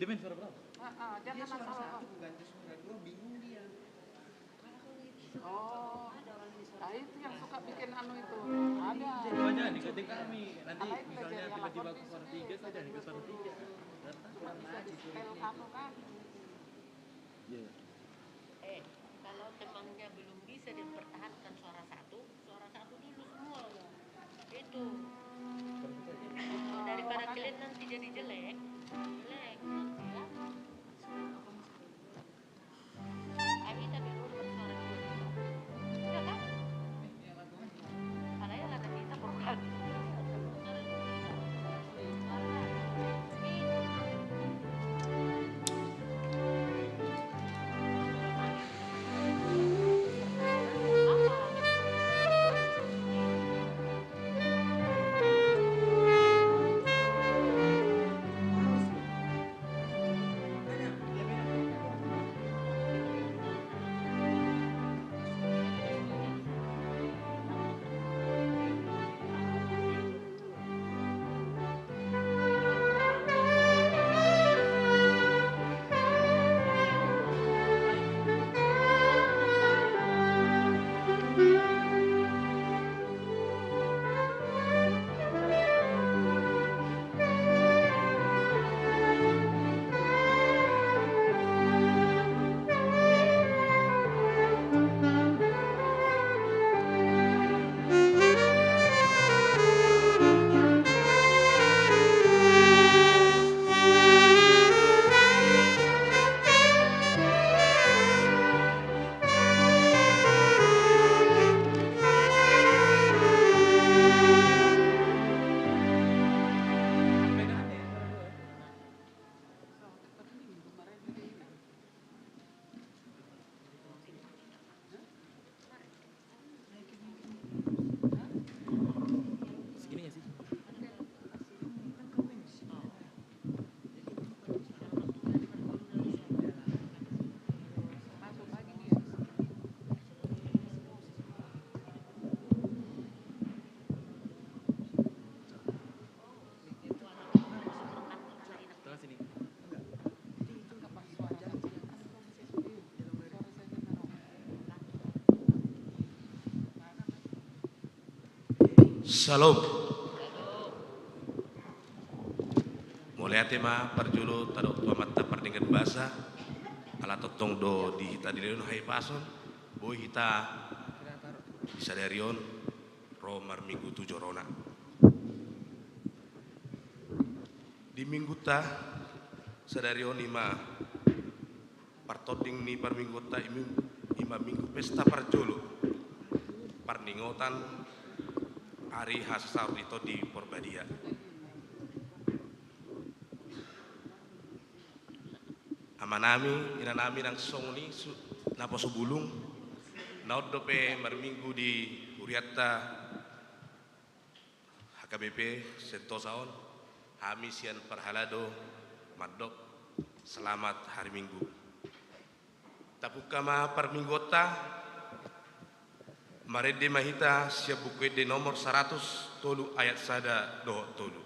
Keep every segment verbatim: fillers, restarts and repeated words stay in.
Dia main suara berapa? Ah, ah, dia jangan suara asal. Satu, ganti suara dua, bingung dia. Oh, ah, itu yang suka bikin anu itu. Ada. Coba jangan ikuti kami. Nanti misalnya tiba-tiba aku suara tiga, saya jangan ikut suara tiga. Nggak tahu. Cuma bisa di-setel anu kan. Iya. Eh, kalau temannya belum bisa dia pertahankan suara satu, suara satu dulu semua. Itu. Daripada kalian nanti jadi jelek, jelek nanti ya. Ayo kita dulu dapat suara dua. Iya kan? Padahal ada kita program. Syalom. Mauliate ma parjolo tadok tu Amanta Pardenggan Basa, ala tongtong do di hita dilehon hahipason, boi hita di sadari on ro marminggu tu jorona. Di minggunta sadari on i ma partonding ni parmingguonta i ma minggu pesta parjolo, parningotan ari hasasaor di Tondi Porbadia. Amanami, inanami nang songon i naposo bulung, na on dope marminggu di hurianta H K B P Sentosa on, hami sian parhalado mandok selamat hari Minggu. Tapungka ma parmingguonta, marende ma hita sian Buku Ende nomor saratus tolu ayat sada dohot tolu.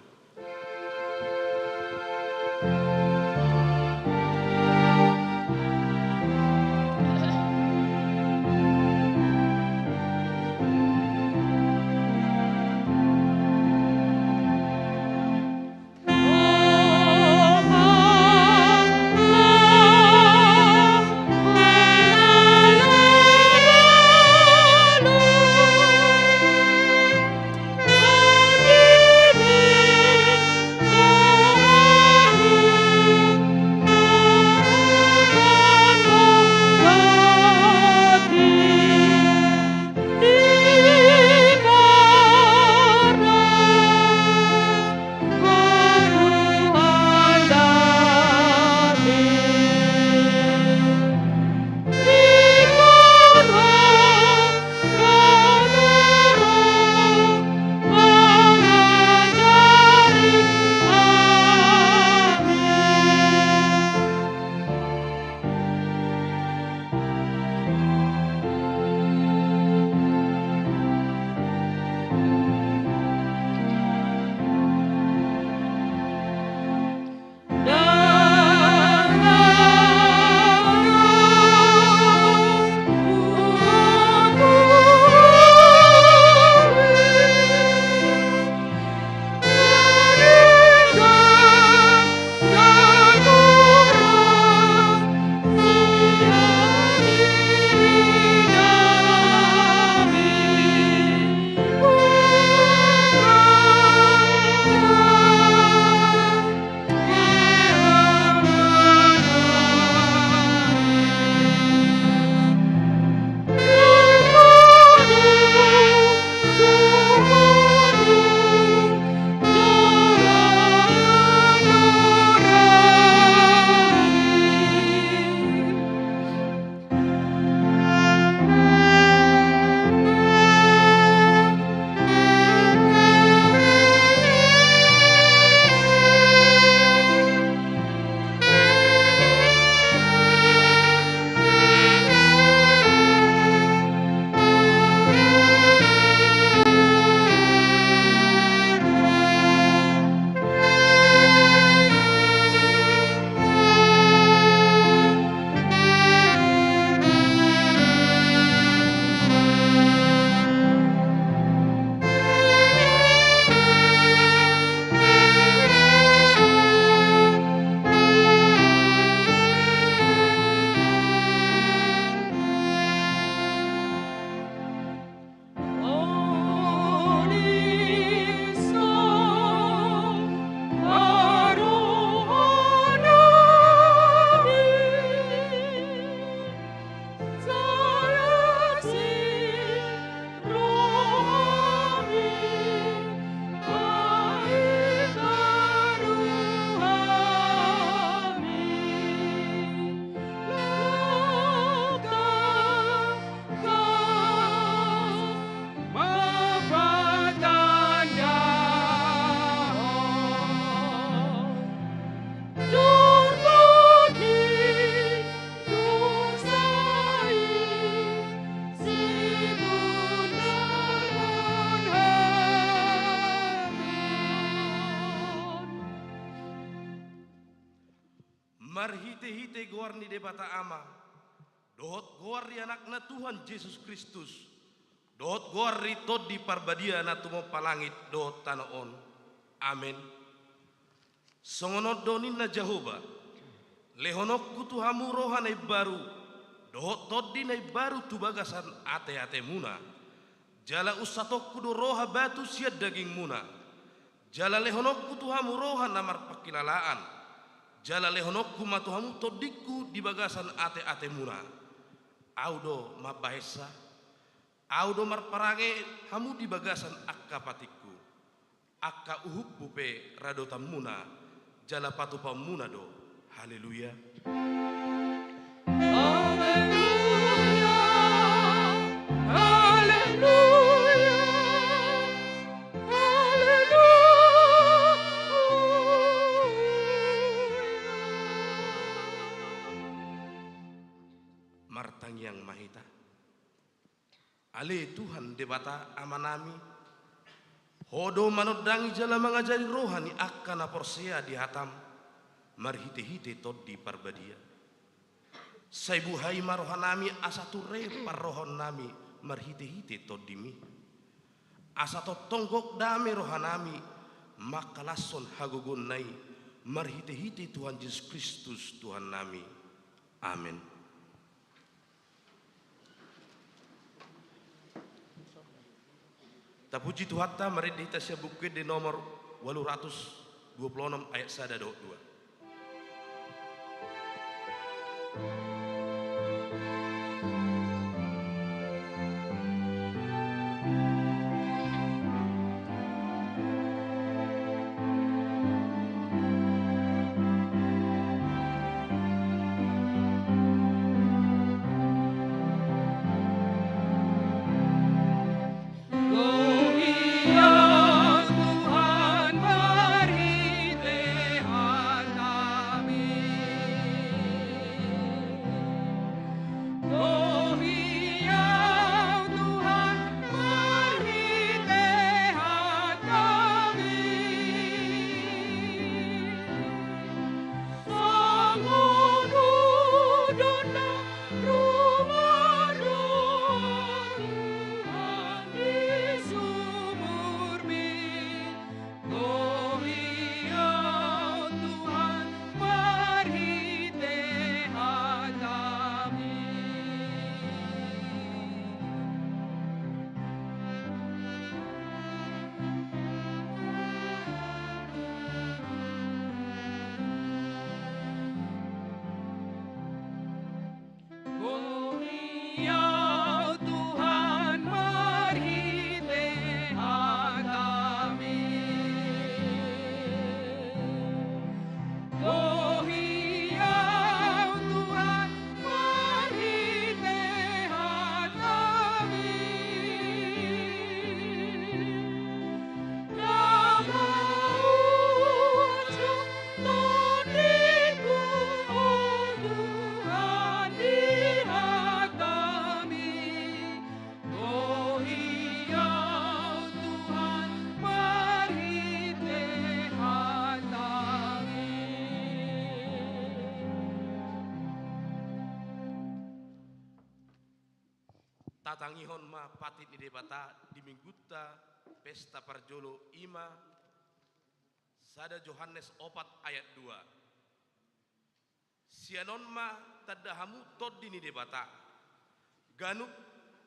Marhite-hite goar ni Debata Ama, dohot goar ni Anakna Tuhan Jesus Kristus, dohot goar ni Tondi Parbadia na tumompa langit dohot tano on. Amen. Songon on do ninna Jahowa: Lehononku tu hamu roha na imbaru, dohot tondi na imbaru tu bagasan ate-atemuna. Jala unsatonku do roha batu sian dagingmuna. Jala lehononku tu hamu roha na marpangkilalaan. Jala lehononku ma tu hamu tondingku di bagasan ate-atemuna. Ahu do mambahensa. Ahu do marparange hamu di bagasan angka patikku. Angka uhumhu pe radotanmuna, jala patupaonmuna do. Haleluya. Haleluya. Haleluya. Haleluya. Martangiang ma hita. Ale Tuhan Debata Amanami, Ho do manondangi jala mangajari roha ni angka na porsea di hataM marhite-hite Tondi Parbadia. Sai buhai ma rohanami asa ture parrohaonnami marhite-hite TondiMi. Asa tongtong gok dame rohanami mangkalashon hagogoonna i marhite-hite Tuhan Jesus Kristus Tuhannami. Amen. Tapuji Tuhanta, marende hita sian Buku Ende nomor ualu ratus dua pulu onom ayat sada dohot dua. Tatangihon ma patik ni Debata di Minggunta pesta parjolo, i ma sada Johannes opat ayat dua. Sian on ma tanda hamu Tondi ni Debata. Ganup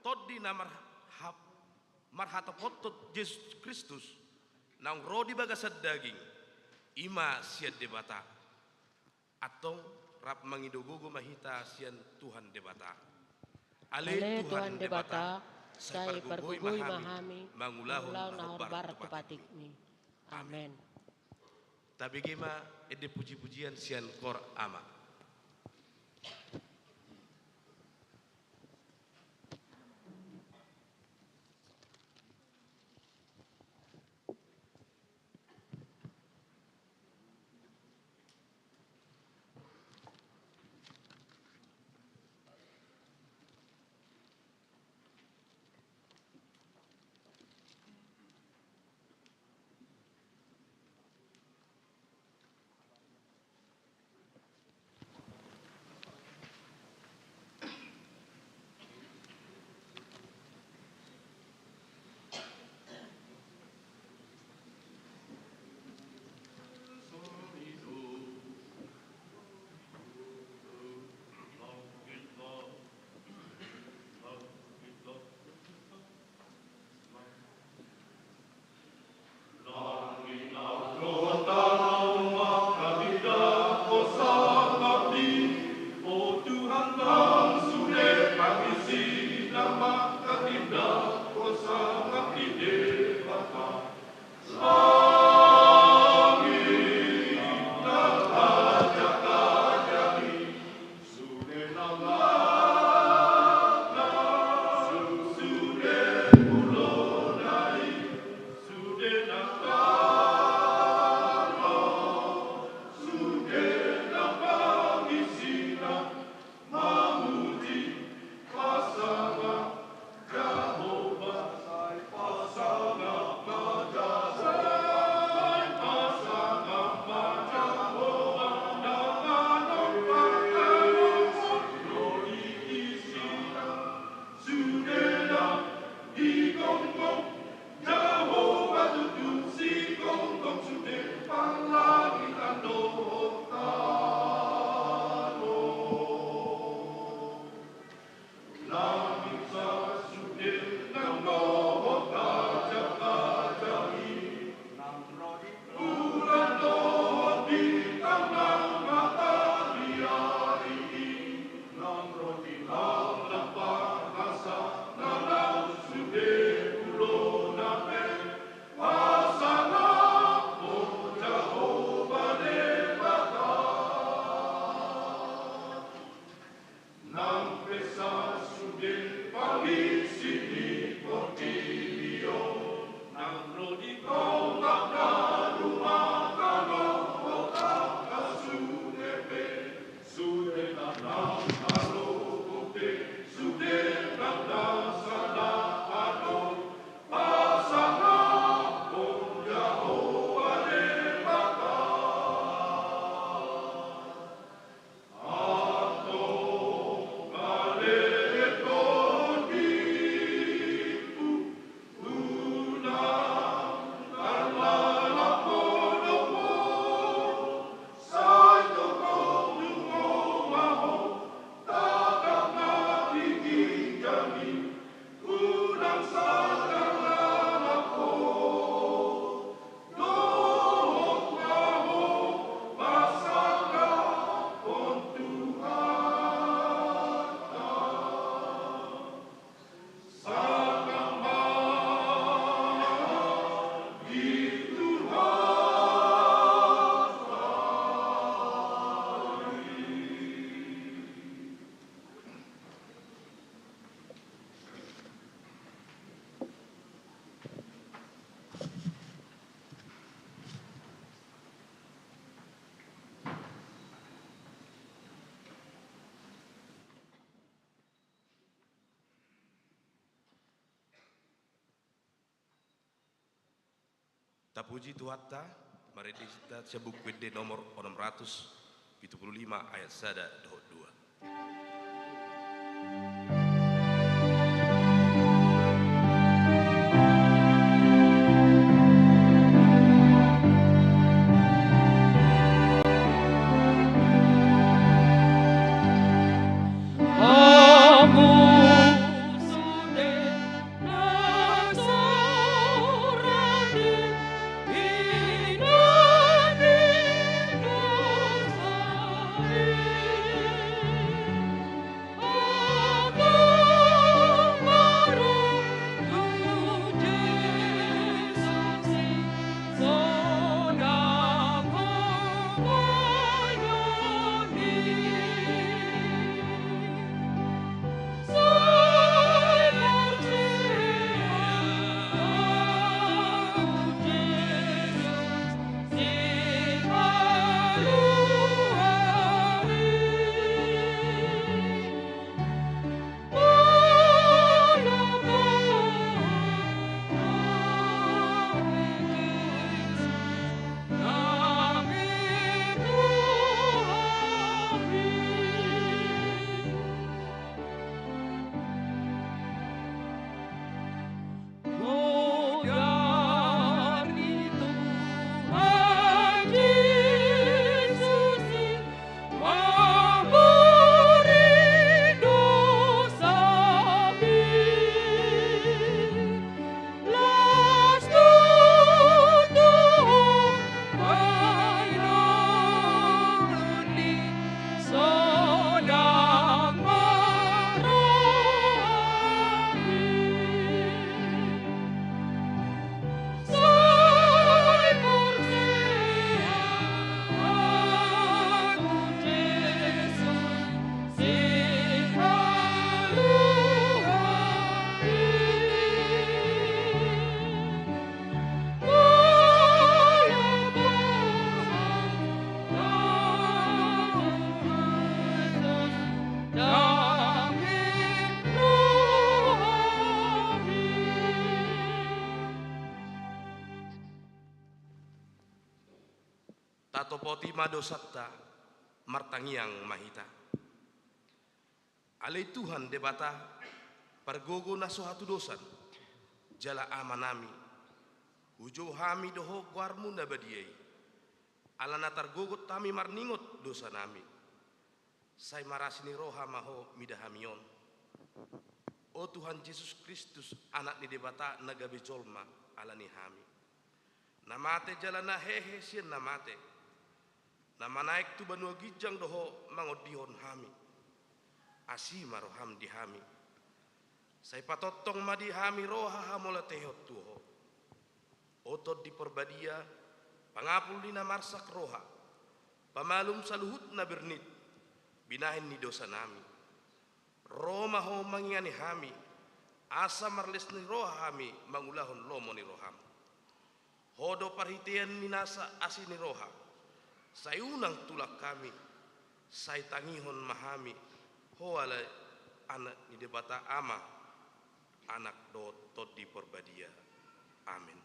tondi na marha-, marhatopotop Jesus Kristus, naung ro di bagasan daging, i ma sian Debata. Antong rap mangido gogo ma hita sian Tuhan Debata. Ale Tuhan Debata, sai pargogoi ma hami mangulahon na hombar tu patikMi. Amen. Tabege ma ende puji-pujian sian Koor Ama. Tapuji Tuhanta, marende hita sian Buku Ende nomor onom ratus pitu pulu lima ayat sada dohot dua. Tatopoti ma dosanta, martangiang ma hita. Ale Tuhan Debata, pargogo na so hatudosan, jala Amanami, hujou hami dohot goarMu na badia i, ala na targogot hami marningot dosanami. Sai marasi ni roha ma Ho mida hami on. O Tuhan Jesus Kristus, Anak ni Debata na gabe jolma ala ni hami, na mate jala na hehe sian na mate, na manaek tu banua ginjang do Ho mangondihon hami. Asi ma rohaM di hami. Sai patongtong ma di hami roha hamauliatehon tu Ho. O Tondi Parbadia, pangapul ni na marsak roha, pamalum saluhut na bernit, binahen ni dosanami. Ro ma Ho mangingani hami, asa marles ni roha hami mangulahon lomo ni rohaM. Ho do parhitean ni nasa asi ni roha. Sai unang tulak hami, Sai tangihon ma hami, Ho ale Anak ni Debata Ama, Anak dohot Tondi Porbadia. Amen.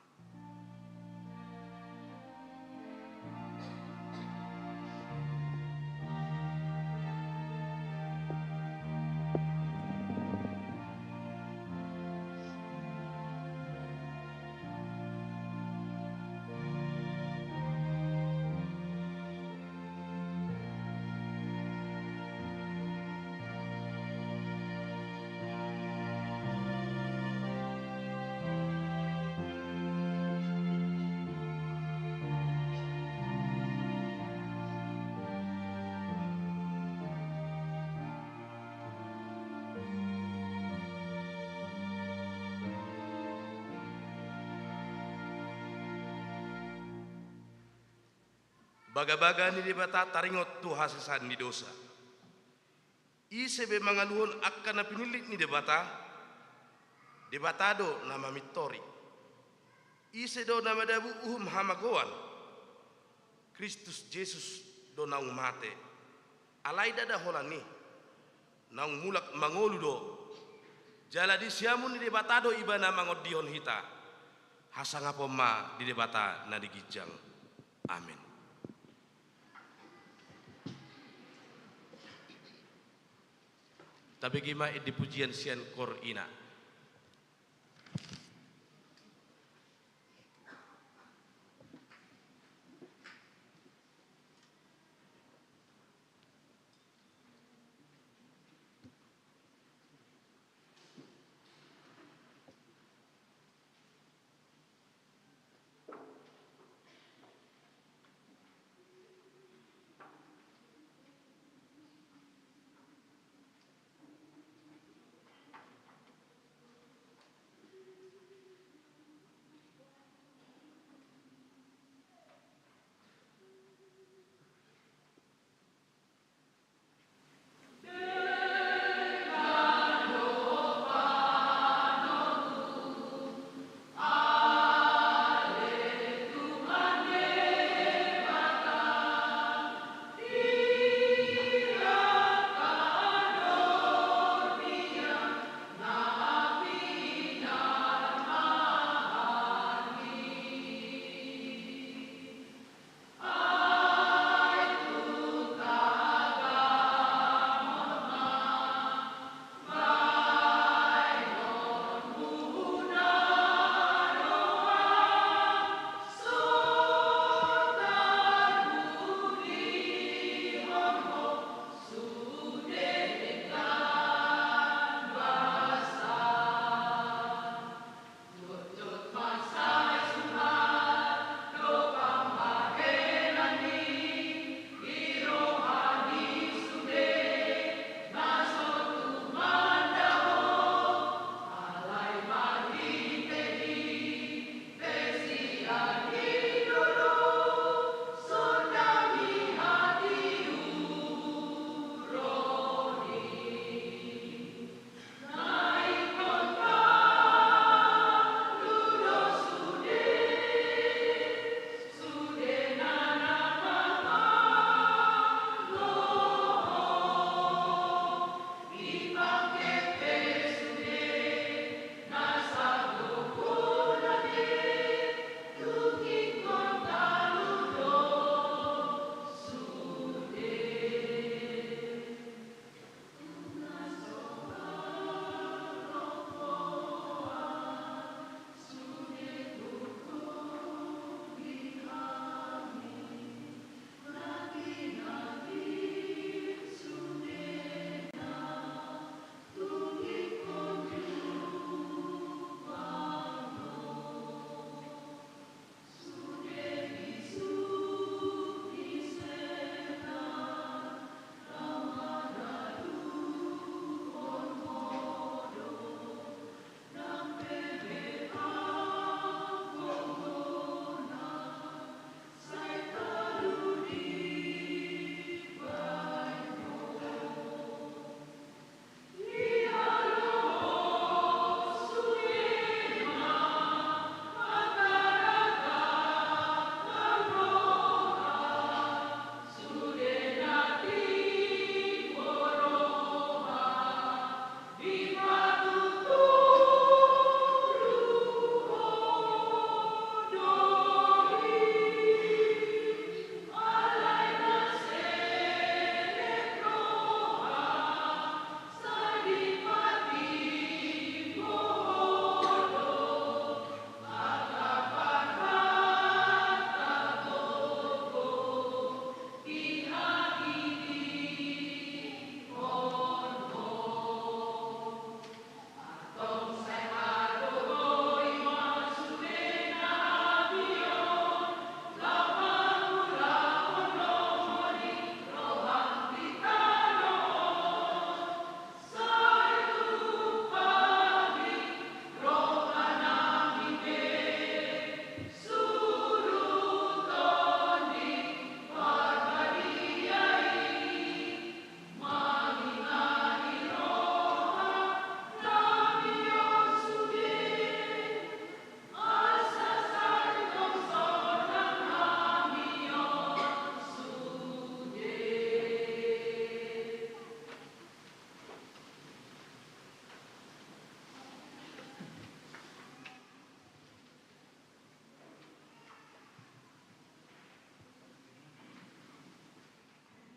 Bagabaga ni Debata taringot tu hasesaan ni dosa. Ise be mangaluhon angka na pinillit ni Debata? Debata do na mamintori. Ise do na madabu uhum hamagoan? Kristus Jesus do naung mate. Alai ndada holan i, naung mulak mangolu do. Jala di siamun ni Debata do Ibana mangondihon hita. Hasangapon ma di Debata na di ginjang. Amen. Tabege ma ende pujian sian koor ina.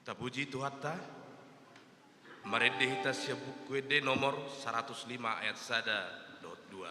Tapuji Tuhanta. Marende hita sian Buku Ende nomor saratus lima ayat sada dohot dua.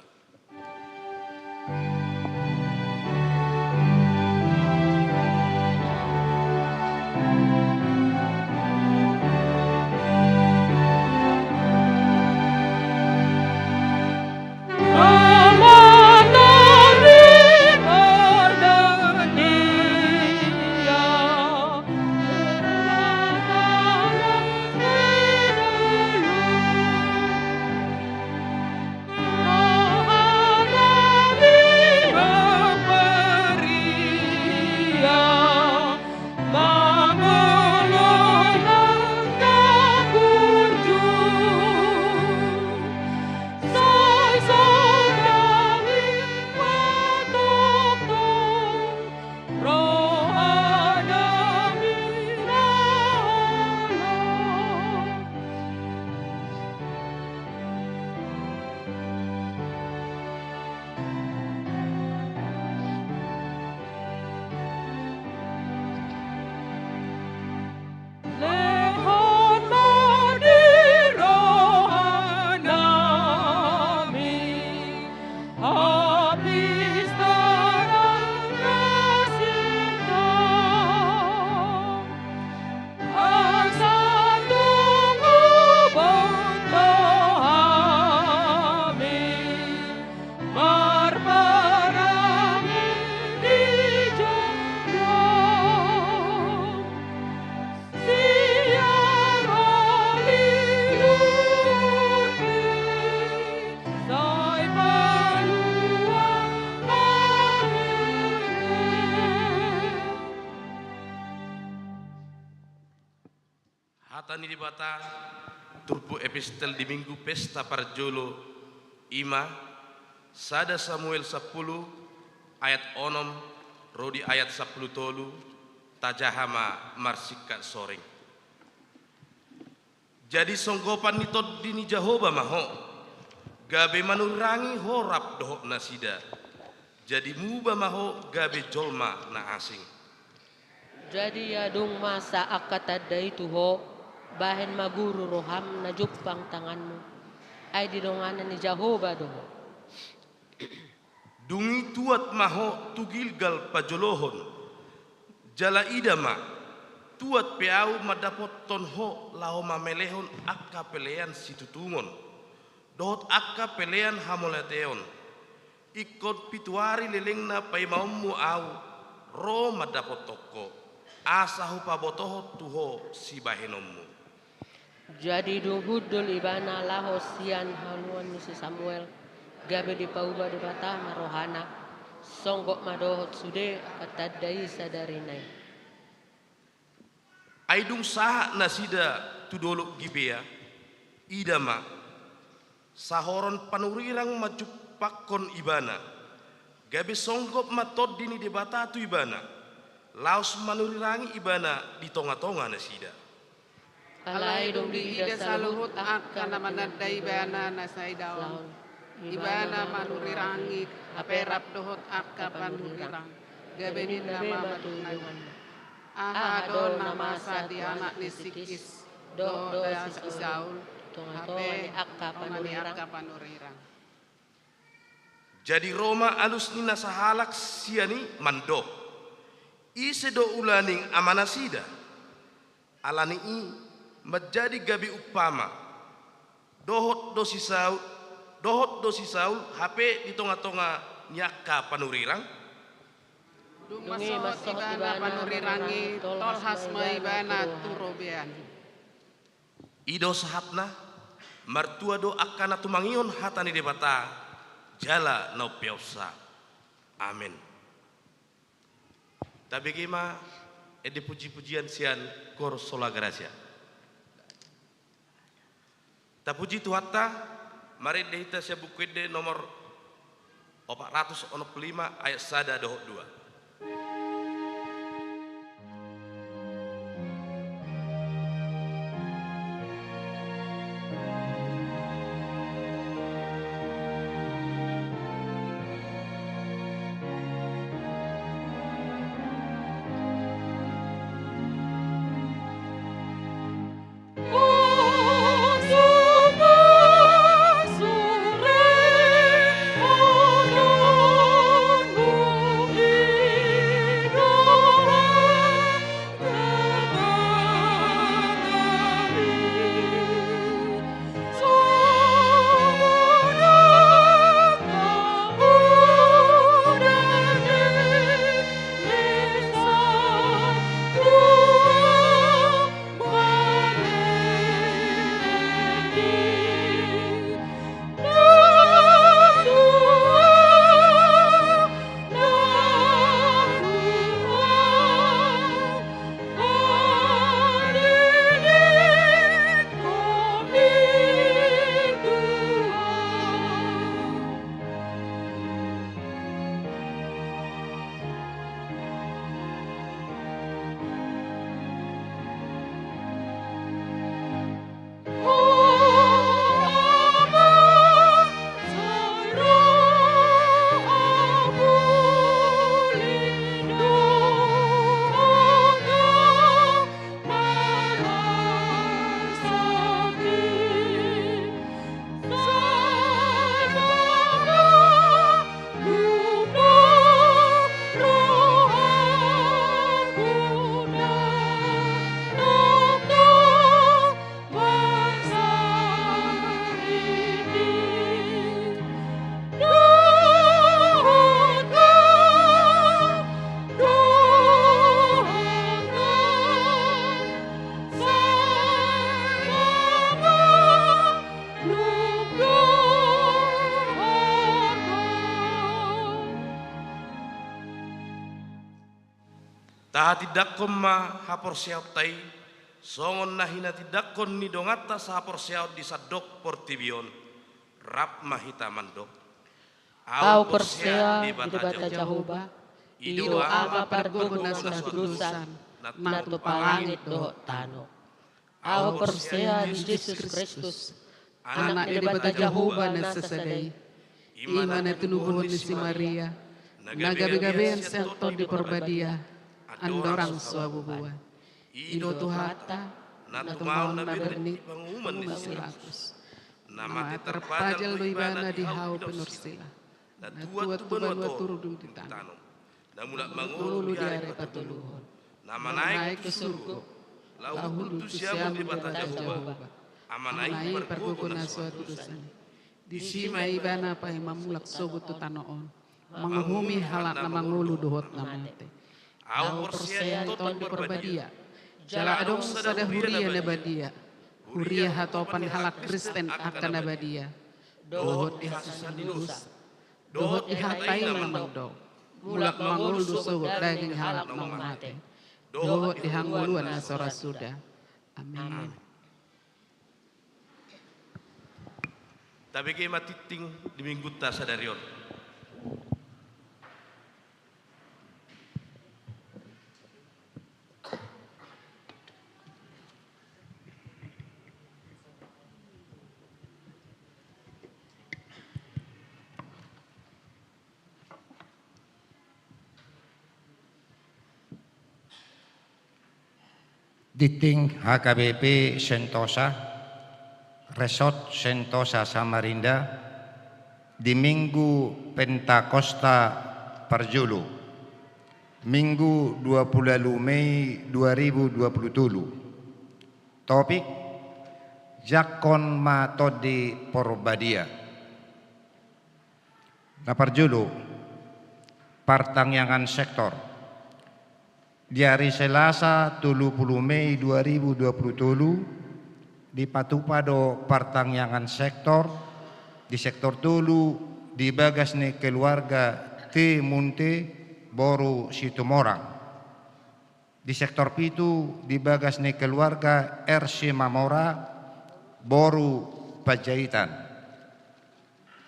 Lehon ma di roha nami, habis terang na sinta. Asa tung hubot do hami marparange di jolo. Sian haliluon pe sai paluahon hami. Hata ni Debata, turpuk epistel di Minggu Pesta parjolo, i ma, sada Samuel sampulu, ayat onom, ro di ayat sampulu tolu, tajaha ma marsingkat soring. Jadi songgopan ni Tondi ni Jahowa ma ho, gabe manurirangi ho rap dohot nasida. Jadi muba ma ho gabe jolma na asing. Jadi adong ma sa angka tanda i tu ho, bahen ma guru roham na jumpang tanganmu. Ai didongani ni Jahowa do ho. Dung i tuat ma ho tu Gilgal pajolohon. Jala ida ma, tuat pe ahu mandapothon ho laho mamelehon angka pelean situtungon, dohot angka pelean hamauliateon. Ingkon pitu ari lelengna paimaonmu ahu ro mandapothon ho, asa hupabotohon tu ho sibahenonmu. Jadi dung hundul ibana laho sian haluaon ni si Samuel, gabe dipauba Debata ma rohana, songgop ma dohot sude angka tanda i sadari nai. Ai dung sahat nasida tu dolok Gibea, ida ma, sahoron panurirang manjumpangkon ibana, gabe songgop ma Tondi ni Debata tu ibana, laos manurirangi ibana di tongatonga nasida. Alai dung diida saluhut angka na mananda ibana na sai daon, ibana manurirangi hape rap dohot angka panurirang, gabe ninna ma tu donganna: Aha do na masa di anak ni si Kis dohot si Saul, hape tonga ni angka panurirang? Jadi ro ma alus ni na sahalak sian i mandok: Ise do ulaning amanasida? Ala ni i manjadi gabe umpama: Dohot do si Saul, dohot do si Saul hape di tongatonga ni angka panurirang? Dung masohot ibana panurirang i, tolhas ma ibana tu robean. I do sahatna. Martua do angka na tumangihon hata ni Debata jala na umpeopsa. Amen. Tabege ma ende pujipujian sian Koor Sola Gratia. Tapuji Tuhanta. Marende hita sian Buku Ende nomor opat ratus onom pulu lima ayat sada dohot dua. Tahatindangkon ma haporseaonta i, songon na hinatindangkon ni donganta sahaporseaon di sandok portibi on. Rap ma hita mandok: Ahu porsea di Debata Jahowa, i do Ama pargogo na so hatudosan, na tumpak langit dohot tano. Ahu porsea di Jesus Kristus, Anak ni Debata Jahowa na sasada i, i ma na tinubuhon ni si Maria, na gabegabean sian Tondi Parbadia, andorang so habubuhan. I do Tuhanta, na tumaon na bernit panguhuman ni si Pilatus. Na mate tarpajal do ibana di hau pinursila. Na tuat tu banua toru dung di tano. Na mulak mangolu di ari patoluhon. Na manaek tu surgo. Laho hundul tu siamun Debata Jahowa, Amana i pargogo na so hatudosan i. Disi ma ibana paima mulak sogot tu tano on, manguhumi halak na mangolu dohot na mate. Ahu porsea di Tondi Parbadia, jala adong sada huria na badia, huria hatopan halak Kristen angka na badia, dohot di hasesaan ni dosa, dohot di hata i na mandok, mulak mangolu do sogot daging halak naung mate, dohot di hangoluan na so ra suda. Amen. Tabege ma tingting di Minggunta sadari on. Tingting H K B P Sentosa, Resort Sentosa Samarinda, di Minggu Pentakosta parjolo, Minggu dua puluh ualu Mei dua ribu dua puluh tolu. Topik: Jangkon ma Tondi Porbadia. Na parjolo, partangiangan sektor. Di ari Selasa tolu pulu Mei dua ribu dua pulu tolu, dipatupa do partangiangan sektor di sektor tolu di bagas ni keluarga T Munte boru Situmorang. Di sektor pitu di bagas ni keluarga R Simamora boru Panjaitan.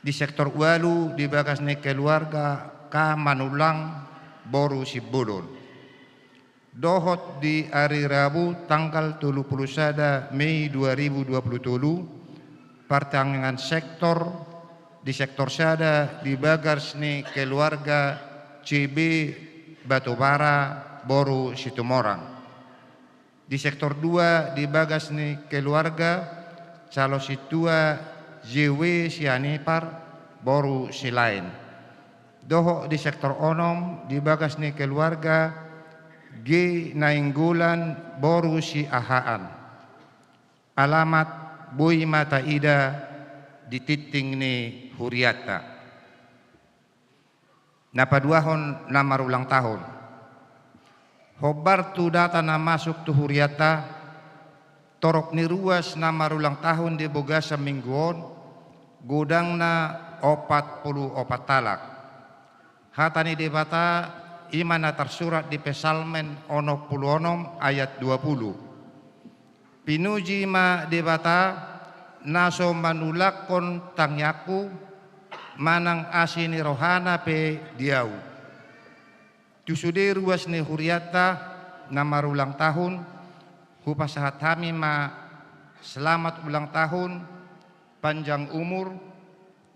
Di sektor ualu di bagas ni keluarga K Manullang boru Simbolon. Dohot di ari Rabu tanggal tolu pulu sada Mei dua ribu dua pulu tolu, partangiangan sektor di sektor sada di bagas ni keluarga C B Batubara boru Situmorang. Di sektor dua di bagas ni keluarga Calo Sintua J W Sianipar boru Silaen. Dohot di sektor onom di bagas ni keluarga G Nainggolan boru Siahaan. Alamat boi ma taida di tingting ni hurianta. Na paduahon na marulang tahun. Hombar tu data na masuk tu hurianta, Torop ni ruas na marulang tahun di bagasan minggu on, godangna opat pulu opat halak. Hata ni Debata i ma na tarsurat di Psalmen onom pulu onom ayat dua pulu. Pinuji ma Debata, na so manulakhon tangiangku, manang asi ni rohana pe di ahu. Tu sude ruas ni hurianta na marulang tahun, hupasahat hami ma selamat ulang tahun, panjang umur,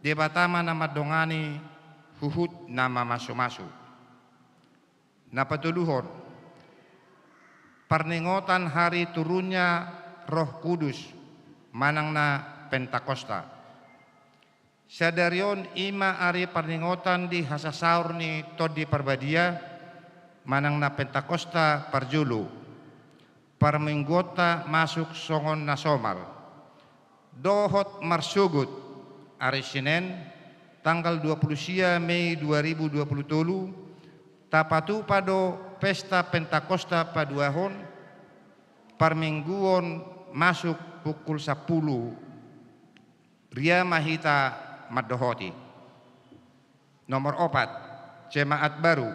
Debata ma na mandongani huhut na mamasumasu. Na patoluhon, parningotan hari turunnya Roh Kudus, manang na Pentakosta. Sadari on i ma ari parningotan di hasasaor ni Tondi Parbadia, manang na Pentakosta parjolo. Parmingguonta masuk songon na somal. Dohot marsogot, ari Senen, tanggal dua pulu sia Mei dua ribu dua pulu tolu, tapatupa do pesta Pentakosta paduahon, parmingguon masuk pukul sampulu. Ria ma hita mandohoti. Nomor opat, jemaat baru.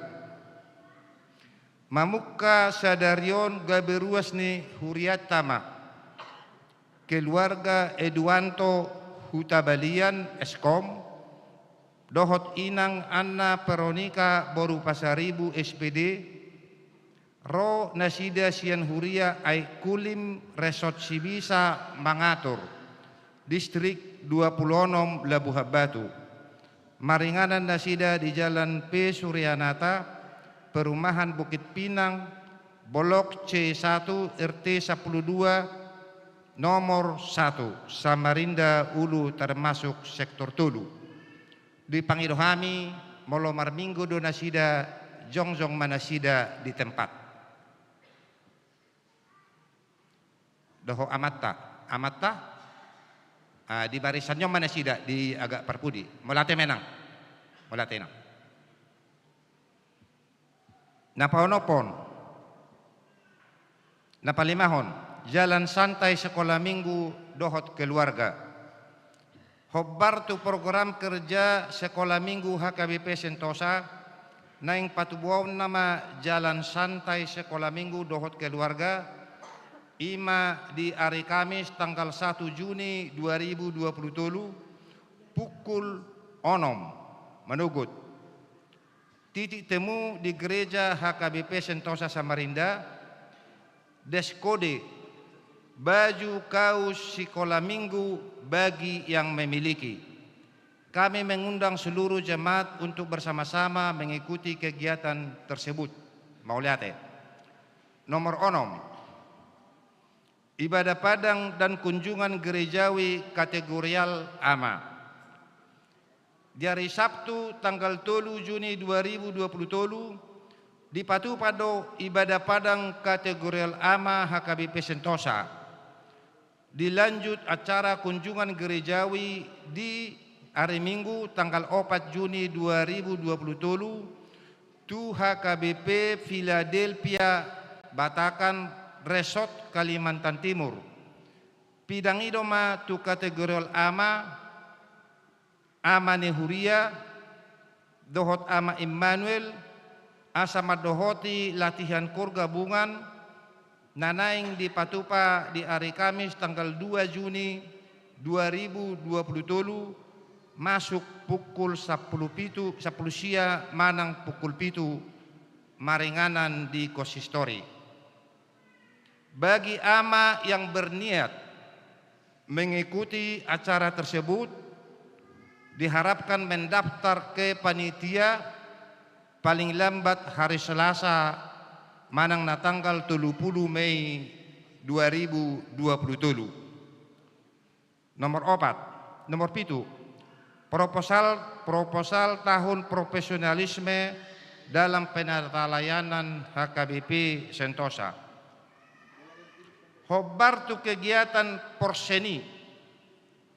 Mamungka sadari on gabe ruas ni hurianta ma. Keluarga Eduanto Hutabalian, Eskom, dohot inang Anna Veronica boru Pasaribu, S P D, ro nasida sian huria Aek Kulim, Resort Sibisa Mangatur, Distrik dua pulu onom, Labuhan Batu. Maringanan nasida di Jalan P Suryanata, Perumahan Bukit Pinang, Blok C satu, R T sampulu dua, nomor satu, Samarinda Ulu, termasuk sektor tolu. Dipangido hami, molo marminggu do nasida, jongjong ma nasida di tempat. Dohot amanta, amanta, ah, di barisan on ma nasida di agak parpudi. Mauliate ma, Inang. Mauliate, Inang. Na paonomhon, na palimahon, jalan santai sekolah minggu dohot keluarga. Hombar tu program kerja sekolah minggu H K B P Sentosa, naeng patubuaonna ma jalan santai sekolah minggu dohot keluarga, i ma di ari Kamis tanggal satu Juni dua ribu dua pulu tolu, pukul onom manogot. Titik temu di Gereja H K B P Sentosa Samarinda, dress code, baju kaos sekolah minggu bagi yang memiliki. Kami mengundang seluruh jemaat untuk bersama-sama mengikuti kegiatan tersebut. Mauliate. Nomor onom. Ibadah padang dan kunjungan gerejawi kategorial A M A. Di ari Sabtu tanggal tolu Juni dua ribu dua pulu tolu, dipatupa do ibadah padang kategorial A M A H K B P Sentosa. Dilanjut acara kunjungan gerejawi di ari Minggu tanggal opat Juni dua ribu dua pulu tolu, tu H K B P Philadelphia Batakan Resort, Kalimantan Timur. Pinangido ma tu kategorial A M A, A M A ni huria, dohot A M A Immanuel, asa mandohoti latihan koor gabungan, na naeng dipatupa di ari Kamis tanggal dua Juni dua ribu dua pulu tolu, masuk pukul sampulu pitu, sampulu sia manang pukul pitu, maringanan di konsistori. Bagi A M A yang berniat mengikuti acara tersebut, diharapkan mendaftar ke panitia paling lambat hari Selasa manang na tanggal tolu pulu Mei dua ribu dua pulu tolu. Nomor opat, nomor pitu, proposal, proposal tahun profesionalisme dalam penatalayanan H K B P Sentosa. Hombar tu kegiatan porseni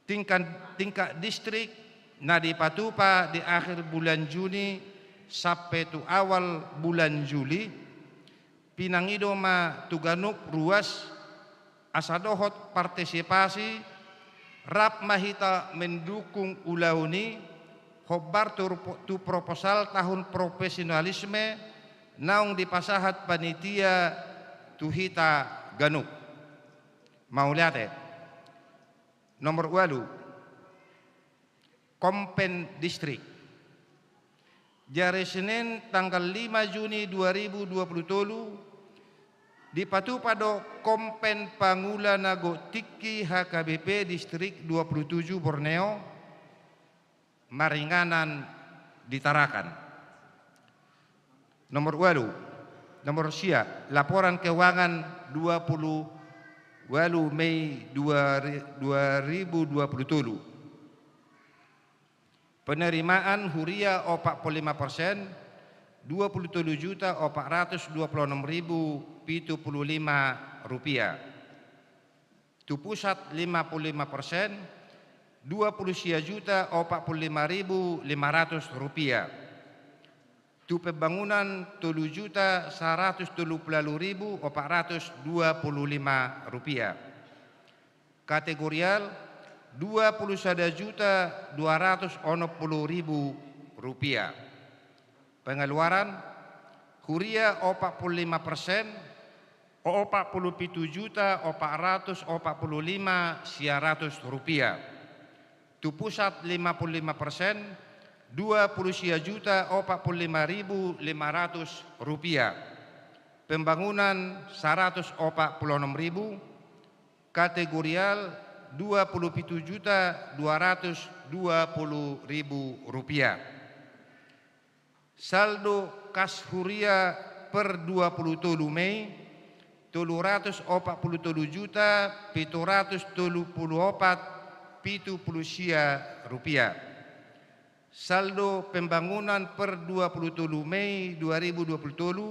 tingkat, tingkat distrik na dipatupa di akhir bulan Juni sampe tu awal bulan Juli, pinangido ma tu ganup ruas Asa dohot partisipasi, rap ma hita mendukung ulaon i, hombar tu, tu proposal tahun profesionalisme naung dipasahat panitia tu hita ganup. Mauliate. Nomor ualu, Kompen Distrik. Di ari Senin tanggal lima Juni dua ribu dua puluh tolu, dipatupa do Kompen Pangula na Gok Tingki H K B P Distrik dua puluh tujuh Borneo, maringanan di Tarakan. Nomor ualu, nomor sia, laporan keuangan dua puluh ualu Mei dua ri-, dua ribu dua puluh tolu. Penerimaan huria opat puluh lima persen, dua puluh tolu juta opat ratus dua puluh enam ribu pitu puluh lima rupiah. Tu pusat lima puluh lima persen, dua puluh sia juta opat puluh lima ribu lima ratus rupiah. Tu pembangunan tolu juta saratus tolu pulu ualu ribu opat ratus dua pulu lima rupiah. Kategorial dua pulu sada juta dua ratus onom pulu ribu rupiah. Pengeluaran, huria opat pulu lima persen, opat pulu pitu juta opat ratus opat pulu lima sia ratus rupiah. Tu pusat lima pulu lima persen, dua pulu sia juta opat pulu lima ribu lima ratus rupiah. Pembangunan saratus opat pulu onom ribu, kategorial dua pulu pitu juta dua ratus dua pulu ribu rupiah. Saldo kas huria per dua pulu tolu Mei, tolu ratus opat pulu tolu juta pitu ratus tolu pulu opat pitu pulu sia rupiah. Saldo pembangunan per dua pulu tolu Mei dua ribu dua pulu tolu,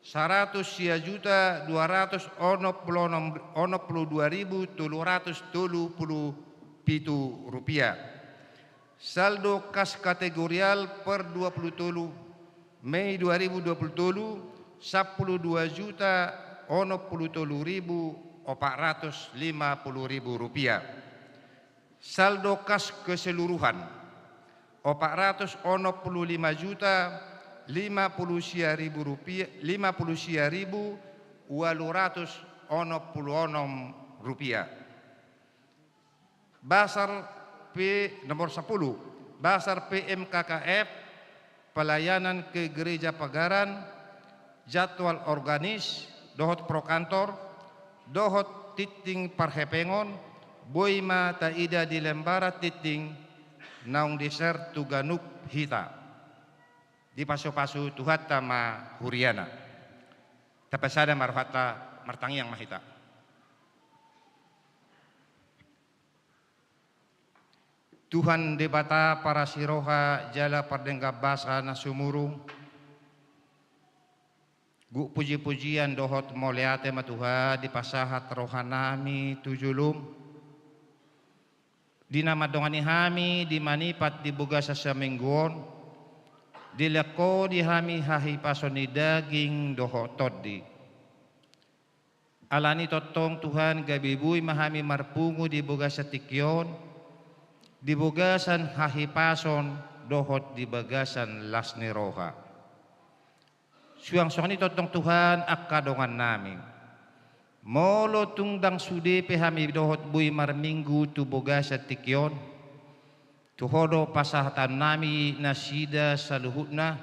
saratus sia juta dua ratus onom pulu onom, onom pulu dua ribu tolu ratus tolu pulu pitu rupiah. Saldo kas kategorial per dua pulu tolu Mei dua ribu dua pulu tolu, sampulu dua juta onom pulu tolu ribu opat ratus lima pulu ribu rupiah. Saldo kas keseluruhan, opat ratus onom pulu lima juta lima pulu sia ribu rupiah, lima pulu sia ribu ualu ratus onom pulu onom rupiah. Basar P, nomor sampulu, basar P M K K F, pelayanan ke Gereja Pagaran, jadwal organis, dohot pro kantor, dohot tingting parhepengon, boi ma taida di lembaran tingting naung di-share tu ganup hita. Dipasupasu Tuhanta ma huriana. Tapasada ma rohanta, martangiang ma hita. Tuhan Debata parasi roha jala pardenggan basa na sumurung, gok puji-pujian dohot mauliate ma Tuhan dipasahat rohanami tu jolom, di na mandongani hami di manipat di bagasan saminggu on, dilehon Ho di hami hahipason ni daging dohot tondi. Alani tongtong Tuhan, gabe boi ma hami marpungu di bagasan tingki on, di bagasan hahipason dohot di bagasan las ni roha. Suang songon i tongtong Tuhan angka dongannami. Molo tung ndang sude pe hami dohot boi marminggu tu bagasan tingki on, tu Ho do pasahatonnami nasida saluhutna.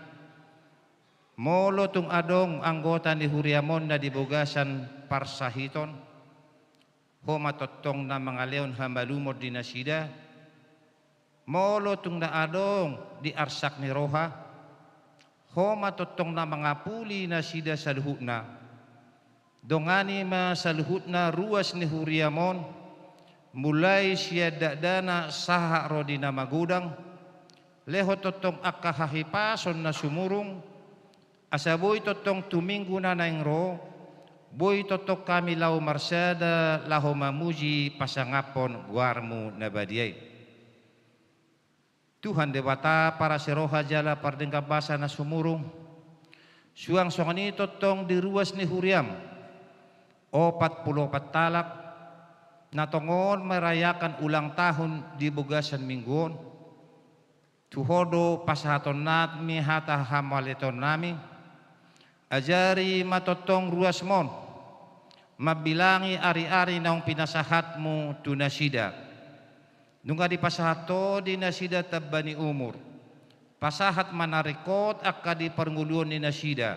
Molo tung adong anggota ni huriam on na di bagasan parsahiton, Ho ma tongtong na mangalehon hamalumon di nasida. Molo tung na adong di arsak ni roha, Ho ma tongtong na mangapuli nasida saluhutna. Dongani ma saluhutna ruas ni huriam on, mulai sian dakdanak sahat ro di na magodang, lehon tongtong angka hahipason na sumurung, asa boi tongtong tu minggu na naeng ro, boi tongtong hami laho marsada laho mamuji pasangaphon goarmu na badia i. Tuhan Debata parasi roha jala pardenggan basa na sumurung, suang songon i tongtong di ruas ni huriam, opat pulu opat halak, na tongon merayakan ulang tahun di bagasan minggu on, tu Ho do pasahatonnami hata hamauliateonnami. Ajari ma tongtong ruasmon mambilangi ari-ari naung pinasahatmu tu nasida. Nunga dipasahat Ho di nasida tamba ni umur. Pasahat ma na ringkot angka di parngoluon ni nasida.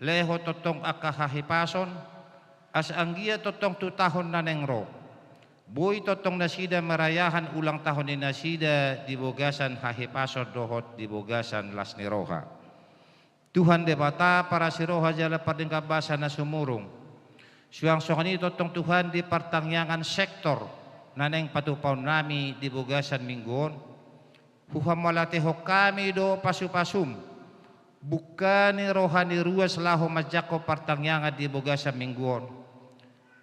Lehon tongtong angka hahipason, asa anggiat tongtong tu taon na naeng ro, boi tongtong nasida merayakan ulang tahun ni nasida di bagasan hahipason dohot di bagasan las ni roha. Tuhan Debata parasi roha jala pardenggan basa na sumurung. Suang songon i tongtong Tuhan di partangiangan sektor na naeng patupaonnami di bagasan minggu on. Huhamauliatehon hami do pasu-pasum. Bungka ni roha ni ruas laho manjangkon partangiangan di bagasan minggu on.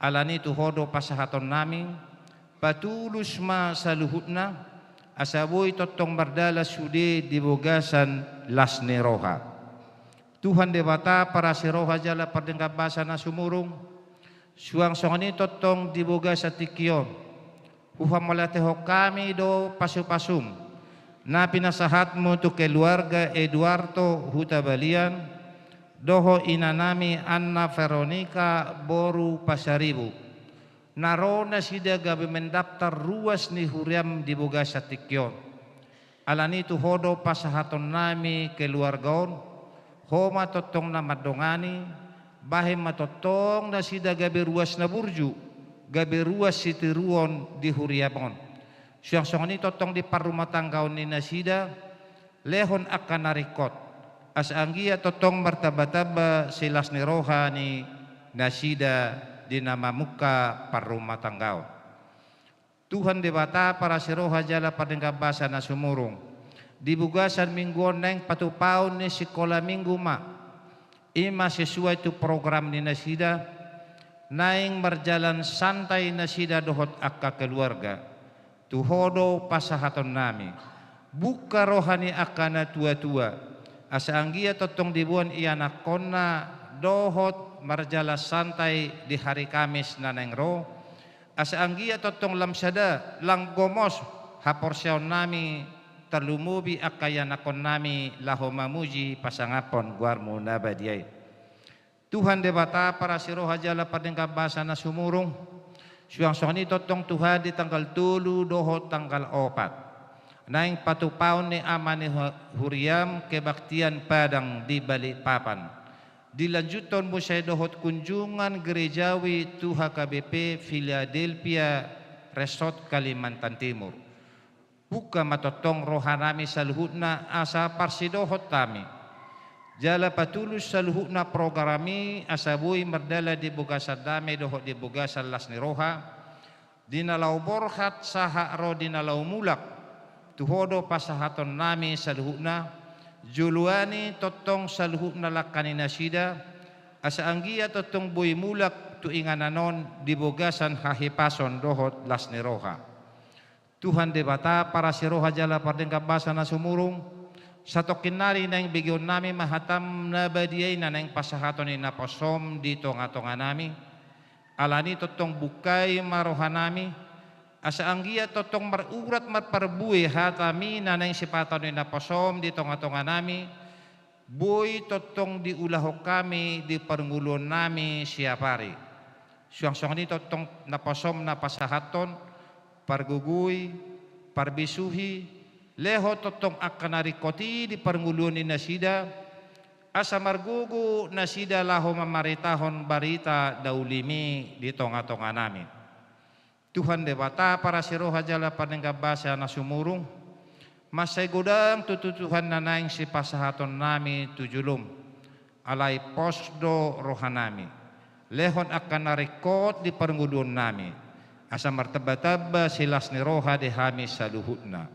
Alani tu Ho do pasahatonnami, patulus ma saluhutna, asa boi tongtong mardalan sude di bagasan las ni roha. Tuhan Debata parasi roha jala pardenggan basa na sumurung, suang songon i tongtong di bagasan tingki on. Huhamauliatehon hami do pasu-pasum. Na pinasahatmu tu keluarga Eduardo Hutabalian, dohot inanami Anna Veronica boru Pasaribu. Na ro nasida gabe mendaftar ruas ni huriam di bagasan tingki on. Alani tu Ho do pasahatonnami keluarga on, Ho ma tongtong na mandongani, bahen ma tongtong nasida gabe ruas na burju, gabe ruas sitiruon di huriam on. Suang songon i tongtong di parrumatanggaon ni nasida, lehon angka na ringkot. Asa anggiat tongtong martamba-tamba silas ni roha ni nasida di na mamungka parrumatanggaon. Tuhan Debata parasi roha jala pardenggan basa na sumurung. Di bagasan minggu on naeng patupaon ni sikola minggu ma. I ma sesuai tu program ni nasida, naeng marjalan santai nasida dohot angka keluarga. Tu Ho do pasahatonnami. Bungka roha ni angka na tua-tua. Asa anggiat tongtong diboan ianakhonna dohot marjalan santai di hari Kamis na naeng ro. Asa anggiat tongtong lam sada, lam gomos haporseaonnami, tarlumobi angka ianakhonnami laho mamuji pasangaphon goarmu na badia i. Tuhan Debata parasi roha jala pardenggan basa na sumurung. Suang songon i tongtong Tuhan di tanggal tolu dohot tanggal opat. Naeng patupaon ni ama ni hu-, huriam kebaktian Padang di Balikpapan. Dilanjuthon muse dohot kunjungan gerejawi tu H K B P Philadelphia Resort Kalimantan Timur. Bungka ma tongtong rohanami saluhutna asa parsidohot hami. Jala patulus saluhutna program i asa boi mardalan di bagasan dame dohot di bagasan las ni roha. Di na laho borhat sahat ro di na laho mulak. Tu Ho do pasahatonnami saluhutna. Joloani tongtong saluhutna langka ni nasida. Asa anggiat tongtong boi mulak tu inganan on di bagasan hahipason dohot las ni roha. Tuhan Debata parasi roha jala pardenggan basa na sumurung. Satongkin nari naeng begeonnami ma hatam na badia i na naeng pasahaton ni naposom di tonga-tonganami. Alani tongtong bungkai ma rohanami. Asa anggiat tongtong marurat marparbue hatami na naeng sipasahaton ni naposom di tonga-tonganami. Boi tongtong diulahon hami di parngoluonnami siapari. Suang songon i tongtong naposom na pasahathon, pargogoi, parbisuhi, lehon tongtong angka na ringkot i di parngoluon ni nasida, asa margogo nasida laho mamaritahon barita na uli i di tonga-tonganami. Tuhan Debata parasi roha jala pardenggan basa na sumurung. Mansai godang tutu Tuhan na naeng sipasahatonnami tu jolom. Alai pos do rohanami. Lehon angka na ringkot di parngoluonnami. Asa martamba-tamba silas ni roha di hami saluhutna.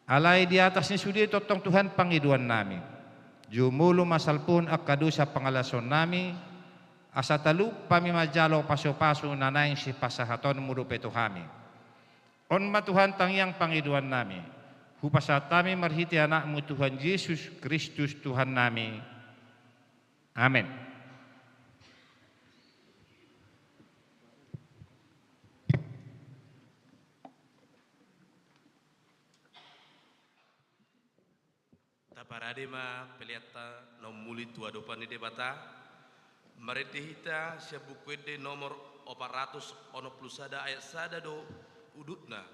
Alai di atas ni sude tongtong Tuhan pangidoannami. Jumolo ma salpuhon angka dosa pangalaosionnami, asa talup hami manjalo pasu-pasu na naeng sipasahatonmu dope tu hami. On ma Tuhan tangiang pangidoannami. Hupasahat hami marhite Anakmu Tuhan Jesus Kristus Tuhannami. Amen. Parade ma peleanta na ummuli tu adopan ni Debata. Marende hita sian Buku Ende nomor opat ratus onom pulu sada ayat sada do udutna.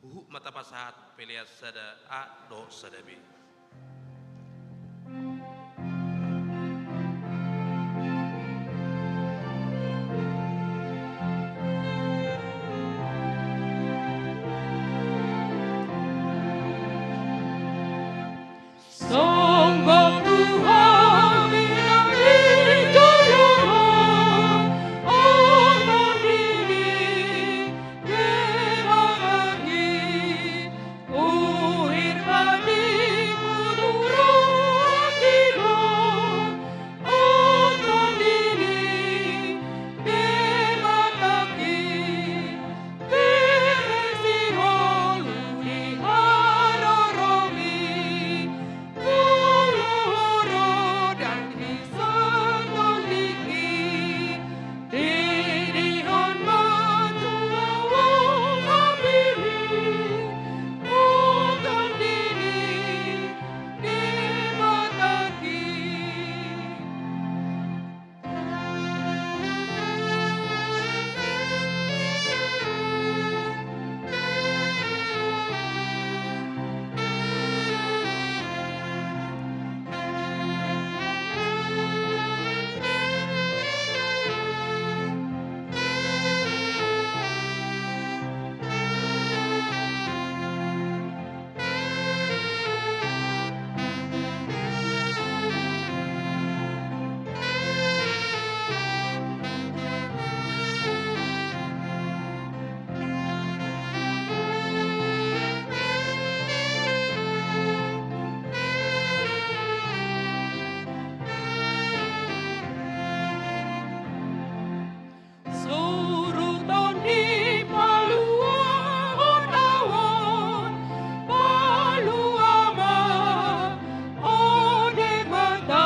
Huhut ma tapasahat pelean sada A dohot sada B. Songgop tu hami na di joloan on, Tondim i Debata i, uhir padi tu roha i do, on Tondim i Debata i. Bere sihol di haroromi, molo ro dan di sandoliki, didihon ma tu ahu hami, on Tondim i Debata i. Suruton ni paluahon ahu on, palua ma, o Debata,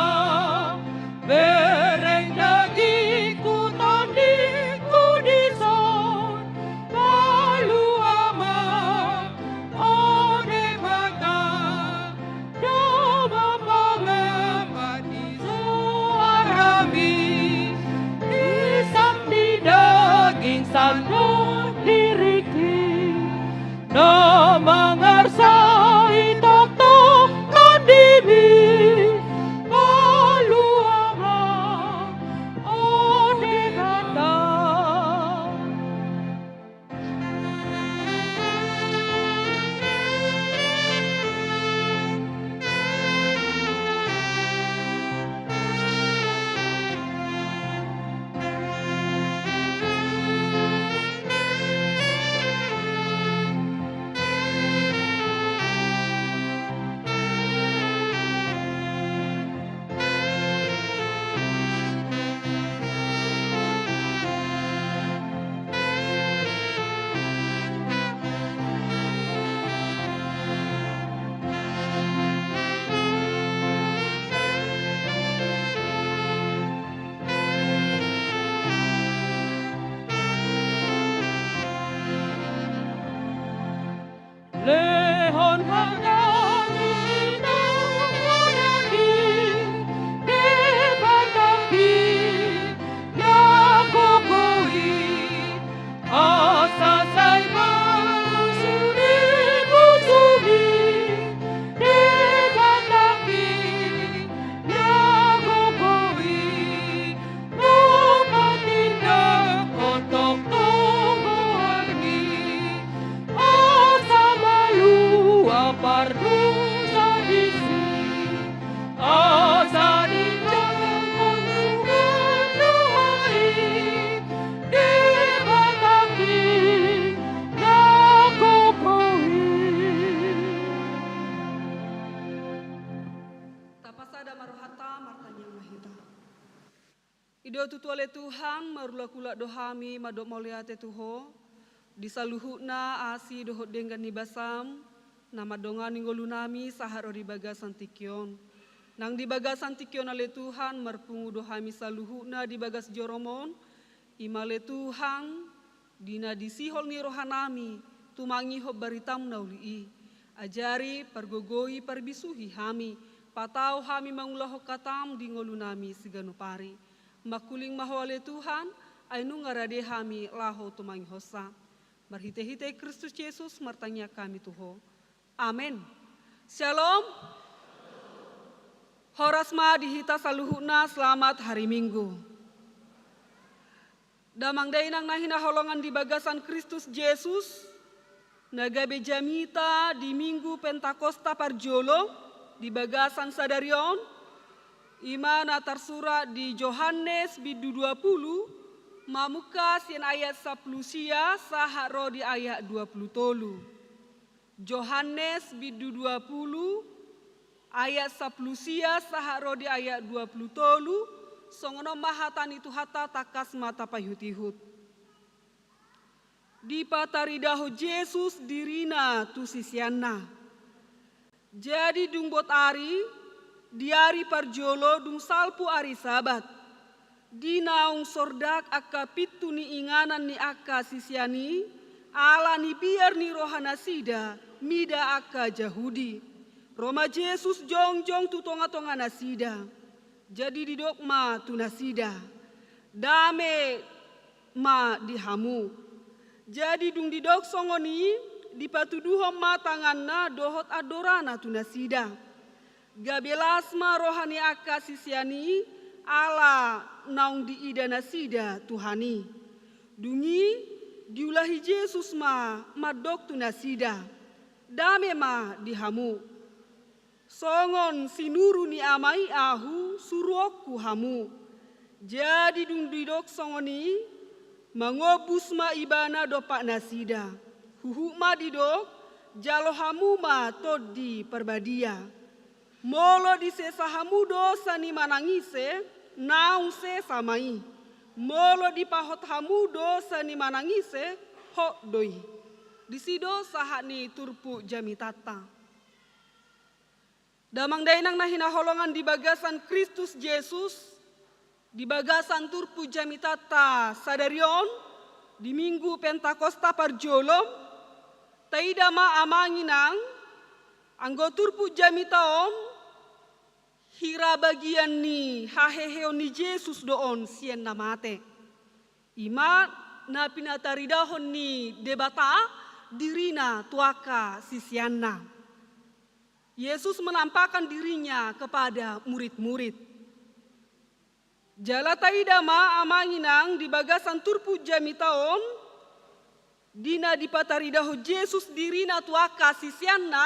bereng dagingku tondingku dison, palua ma, o Debata, domma pangamat ni suarami, isap ni daging sandok diriki, na mangarsai tongtong Tondim i, palua ma, o Debata. Lehon ma hami na mangulahon Debata i na gogo i, asa sai mansuri musumi Debata i na gogo i. Molo patindanghon tongtong goarmi, asa malua pardosa disi, asa dijaga roha i Debata i na gogo i. Tapasada ma rohanta, martangiang ma hita. I do tutu ale Tuhan, marulak-ulak do hami mandok mauliate tu Ho, di saluhutna asi dohot denggan ni basaM, na mandongani ngolunami sahat ro di bagasan tingki on. Nang di bagasan tingki on ale Tuhan, marpungu do hami saluhutna di bagas joroM on, i ma ale Tuhan, di na di sihol ni rohanami tumangihon baritaM na uli i. Ajari, pargogoi, parbisuhi hami, Patau hami mangulahon hatam di ngolunami siganup ari. Mangkuling ma Ho ale Tuhan, ai nunga rade hami laho tumangihonsa. Marhitehite Kristus Jesus martangiang hami tu Ho. Amen. Shalom. Horas ma di hita saluhutna, selamat hari Minggu. Damang dainang na hinaholongan di bagasan Kristus Jesus, na gabe jamita di Minggu Pentakosta parjolo di bagasan sadari on, i ma na tarsurat di Johannes bindu dua pulu, mamungka sian ayat sampulu sia sahat ro di ayat dua pulu tolu. Johannes bindu dua pulu, ayat sampulu sia sahat ro di ayat dua pulu tolu, songon on ma hata ni Tuhanta, tangkas ma tapaihut-ihut. Dipataridahon Jesus dirina tu siseanna. Jadi dung bot ari, di ari parjolo dung salpu ari Sabat, di naung sordak angka pintu ni inganan ni angka sisean i, ala ni biar ni roha nasida mida angka Jahudi, ro ma Jesus jongjong tu tonga-tonga nasida. Jadi didok ma tu nasida, "Dame ma di hamu." Jadi dung didok songon i, dipatuduhon ma tanganna dohot andorana tu nasida. Gabe las ma roha ni angka sisean i ala naung diida nasida Tuhan i. Dung i diulahi Jesus ma mandok tu nasida, "Dame ma di hamu. Songon sinuru ni Ama i Ahu, suruonku hamu." Jadi dung didok songon i, mangombus ma Ibana dompak nasida. Huhut ma didok, "Jalo hamu ma Tondi Parbadia. Molo disesa hamu dosa ni manang ise, naung sesa ma i. Molo dipahot hamu dosa ni manang ise, hot do i." Disi do sahat ni turpuk jamitanta. Damang dainang na hinaholongan di bagasan Kristus Jesus, di bagasan turpuk jamitanta sadari on, di Minggu Pentakosta parjolo, taida ma amang inang, anggo turpuk jamita on, hira bagian ni haheheon ni Jesus do on sian na mate. I ma na pinataridahon ni Debata dirina tu angka siseanna. Yesus menampakkan dirinya kepada murid-murid. Jala taida ma amang inang di bagasan turpuk jamita on, di na dipataridahon Jesus dirina tu angka siseanna,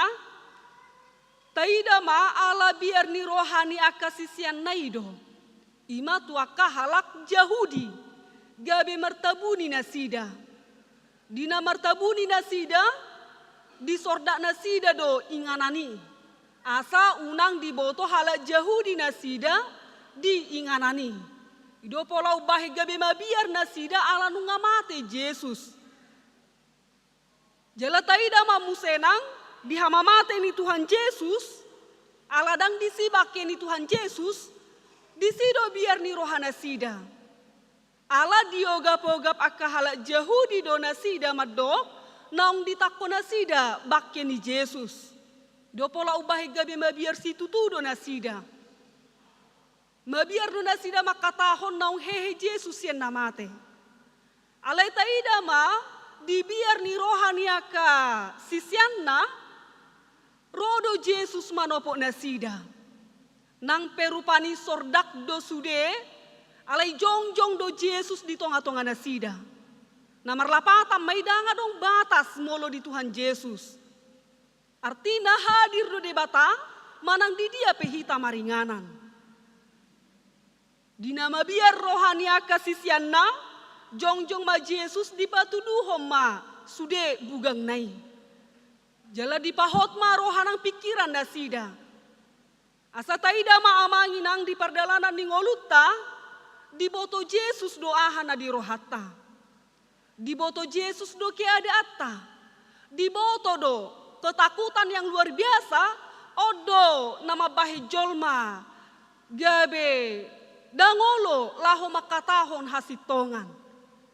taida ma ala biar ni roha ni angka siseanna i do. I ma tu angka halak Jahudi, gabe martabuni nasida. Di na martabuni nasida, disordak nasida do inganan i. Asa unang diboto halak Jahudi nasida di inganan i. I do pola umbahen gabe mabiar nasida ala nunga mate Jesus. Jala taida ma muse nang di hamamate ni Tuhan Jesus, ala ndang disi bangke ni Tuhan Jesus, disi do biar ni roha nasida. Ala diogap-ogap angka halak Jahudi do nasida mandok, naung ditangko nasida bangke ni Jesus. Do pola umbahen gabe mabiar situtu do nasida. Mabiar do nasida mangkatahon naung hehe Jesus sian na mate. Alai taida ma di biar ni roha ni angka siseanna, ro do Jesus manopot nasida. Nang pe rupani sordak do sude, alai jongjong do Jesus di tonga-tonga nasida. Na marlapatan ma i, ndang adong batas molo di Tuhan Jesus. Artina hadir do Debata manang di dia pe hita maringanan. Di na mabiar roha ni angka siseanna, jongjong ma Jesus, dipatuduhon ma sude bugangna i. Jala dipahot ma roha nang pingkiran nasida. Asa taida ma amang inang di pardalanan ni ngolunta, diboto Jesus do aha na di rohanta. Diboto Jesus do keadaanta. Diboto do ketakutan yang luar biasa, on do na mambahen jolma gabe ndang olo laho mangkatahon hasintongan.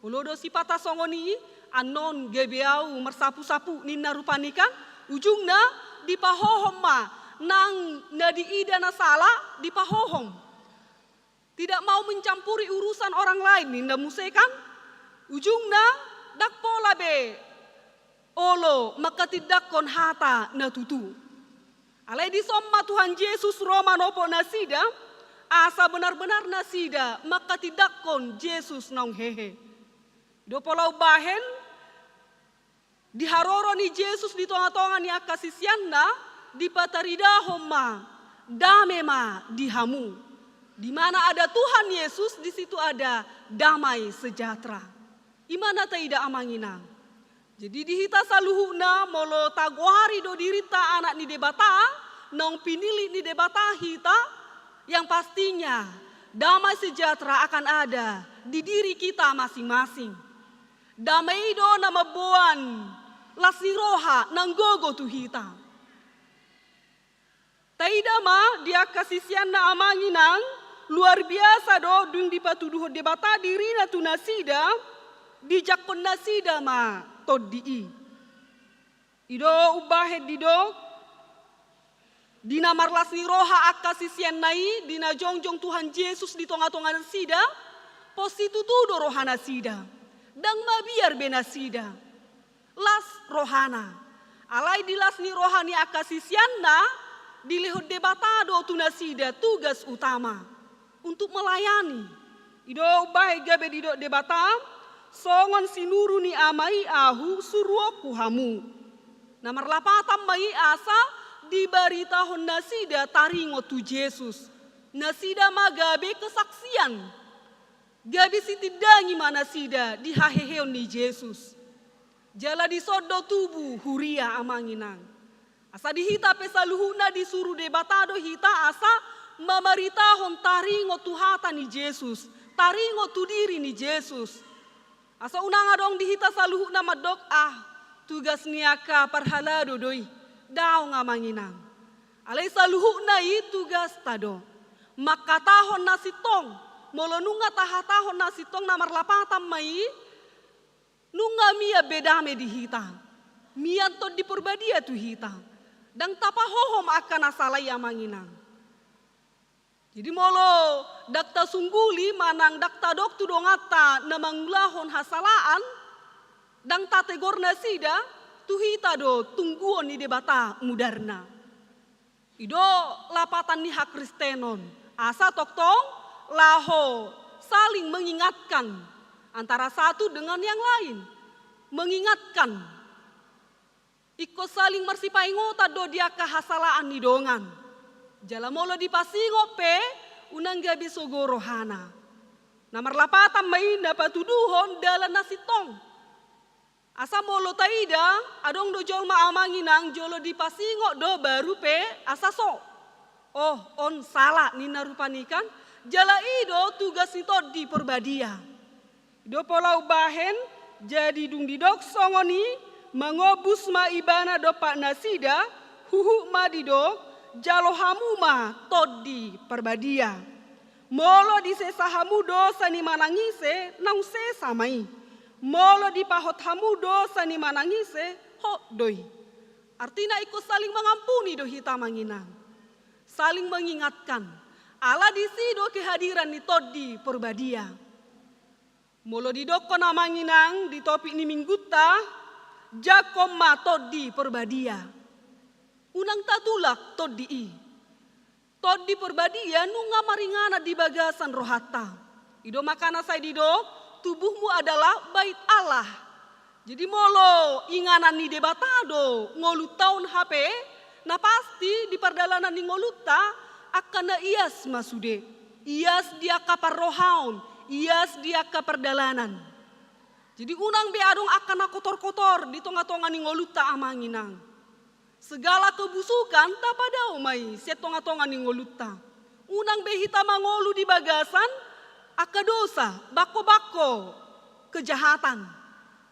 Olo do sipata songon i, annon gabe ahu marsapu-sapu ninna rupani kan, ujungna dipahohom ma Nang na diida na sala dipahohom. Tidak mau mencampuri urusan orang lain, ninna muse kan? Ujungna, ndang pola be olo mangkatindangkon hata na tutu. Alai dison ma Tuhan Jesus ro manopo nasida, asa benar-benar nasida mangkatindangkon Jesus naung hehe. I do pola umbahen, di haroro ni Jesus di tonga-tonga ni angka siseanna, dipataridahon ma, dame ma di hamu. Di mana ada Tuhan Yesus, di situ ada damai sejahtera. I ma na taida, amang inang. Jadi di hita saluhutna, molo tagoari do dirinta anak ni Debata, naung pinillit ni Debata hita, yang pastinya damai sejahtera akan ada di diri kita masing-masing. Dame i do na mamboan las ni roha nang gogo tu hita. Taida ma di angka siseanna, amang inang, luar biasa do dung dipatuduhon Debata dirina tu nasida, dijangkon nasida ma tondi i. I do umbahen didok, di na marlas ni roha angka siseanna i, di na jongjong Tuhan Jesus di tonga-tonga nasida, pos situtu do roha nasida. Ndang mabiar be nasida. Las rohana. Alai di las ni roha ni angka siseanna, dilehon Debata do tu nasida tugas utama untuk melayani. I do umbahen gabe didok Debata, songon sinuru ni Ama i ahu, suruonku hamu. Na marlapatan ma i asa dibaritahon nasida taringot tu Jesus. Nasida ma gabe kesaksian. Gabe sitindangi ma nasida di haheheon ni Jesus. Jala dison do tubu huria, amang inang. Asa di hita pe saluhutna disuru Debata do hita asa mamaritahon taringot tu hata ni Jesus, taringot tu diri ni Jesus. Asa unang adong di hita saluhutna mandok, ah, tugas ni angka parhalado do i. Daong, amang inang. Alai saluhutna i tugasta do. Mangkatahon na sintong, molo nunga tahatahon na sintong na marlapatan ma i, nunga mian be dame di hita. Mian Tondi Porbadia tu hita. Ndang tapahohom angka na sala i, amang inang. Jadi molo ndang tasungguli manang ndang tadok tu donganta na mangulahon hasalaan, ndang tategor nasida, tu hita do tungguon ni Debata mudarna. I do lapatan ni hakristenon, asa tongtong laho saling mengingatkan antara satu dengan yang lain. Mengingatkan. Ingkon saling marsipaingotan do di angka hasalaan ni dongan. Jala molo dipasingot pe, unang gabe sogo rohana. Na marlapatan ma i na patuduhon dalan na sintong. Asa molo taida, adong do jolma, amang inang, jolo dipasingot do baru pe asa so. Oh, on sala ninna rupani kan. Jala i do tugas ni Tondi Porbadia. I do pola umbahen, jadi dung didok songon i, mangombus ma ibana dompak nasida, huhut ma didok, jalo hamu ma Tondi Porbadia. Molo disesa hamu dosa ni manang ise, naung sesa ma i. Molo dipahot hamu dosa ni manang ise, hot do i. Artina ingkon saling mengampuni do hita, amang inang. Saling mengingatkan. Ala disi do kehadiran ni Tondi Porbadia. Molo didokkon, amang inang, di topik ni minggunta, jangkon ma Tondi Porbadia. Unang tatulak tondi i. Tondi Porbadia nunga maringanan di bagasan rohanta. I do makana sai didok, tubuhmu adalah bait Allah. Jadi molo inganan ni Debata do ngolunta on hape, na pasti di pardalanan ni ngolunta, angka na ias ma sude. Ias di angka parrohaon, ias di angka pardalanan. Jadi unang be adong angka na kotor-kotor di tonga-tonga ni ngolunta, amang inang. Segala kebusukan tapadao ma i sian tonga-tonga ni ngolunta. Unang be hita mangolu di bagasan angka dosa, bangko-bangko kejahatan.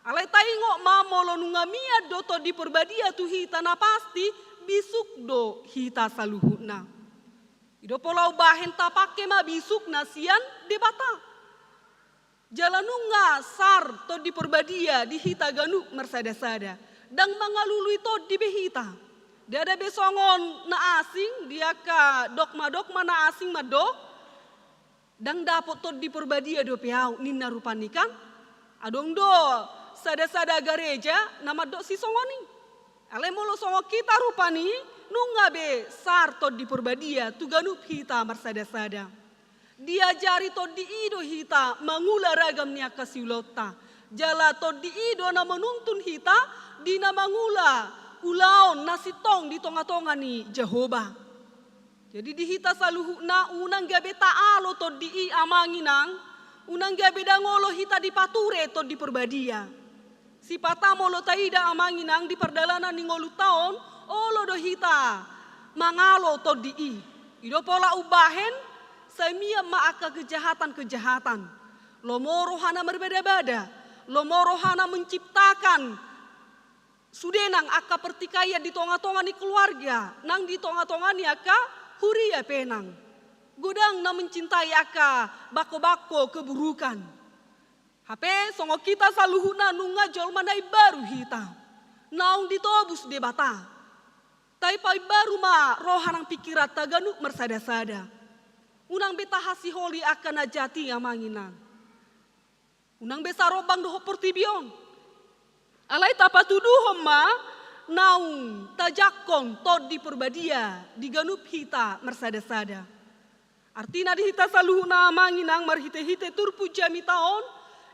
Alai taingot ma, molo nunga mian do Tondi Porbadia tu hita, na pasti bisuk do hita saluhutna. I do pola umbahen tapangke ma bisuk na sian Debata. Jala nunga sar Tondi Porbadia di hita ganup marsada-sada. Ndang mangalului tondi be hita. Ndada be songon na asing, di angka dogma-dogma na asing mandok, ndang dapot Tondi Porbadia dope ahu, ninna rupani kan. Adong do sada-sada gareja na mandok sisongon i. Alai molo songon hita rupani, nunga be saar Tondi Porbadia tu ganup hita marsada-sada. Diajari Tondi i do hita mangula ragam ni angka siulaonta. Jala Tondi i do na manuntun hita di na mangula ulaon na sintong di tonga-tonga ni Jahowa. Jadi di hita saluhutna unang gabe taalo Tondi i amang inang, unang gabe ndang olo hita dipature Tondi Porbadia. Sipata molo taida amang inang di pardalanan ni ngolunta on, olo do hita mangalo Tondi i. I do pola umbahen sai mian ma angka kejahatan-kejahatan. Lomo rohana marbada-bada, lomo rohana menciptakan sude nang angka pertikaian di tonga-tonga ni keluarga, nang di tonga-tonga ni angka huria pe nang. Godang na mencintai angka bangko-bangko keburukan. Hape songon hita saluhutna nunga jolma na imbaru hita. Naung ditobus Debata. Taipaimbaru ma roha nang pingkiranta ganup marsada-sada. Unang be tahasiholi angka na jat i amang inang. Unang be sarombang dohot portibi on. Alai tapatuduhon ma naung tajangkon Tondi Porbadia di ganup hita marsada-sada. Artina di hita saluhutna amang inang marhite-hite turpuk jamita on,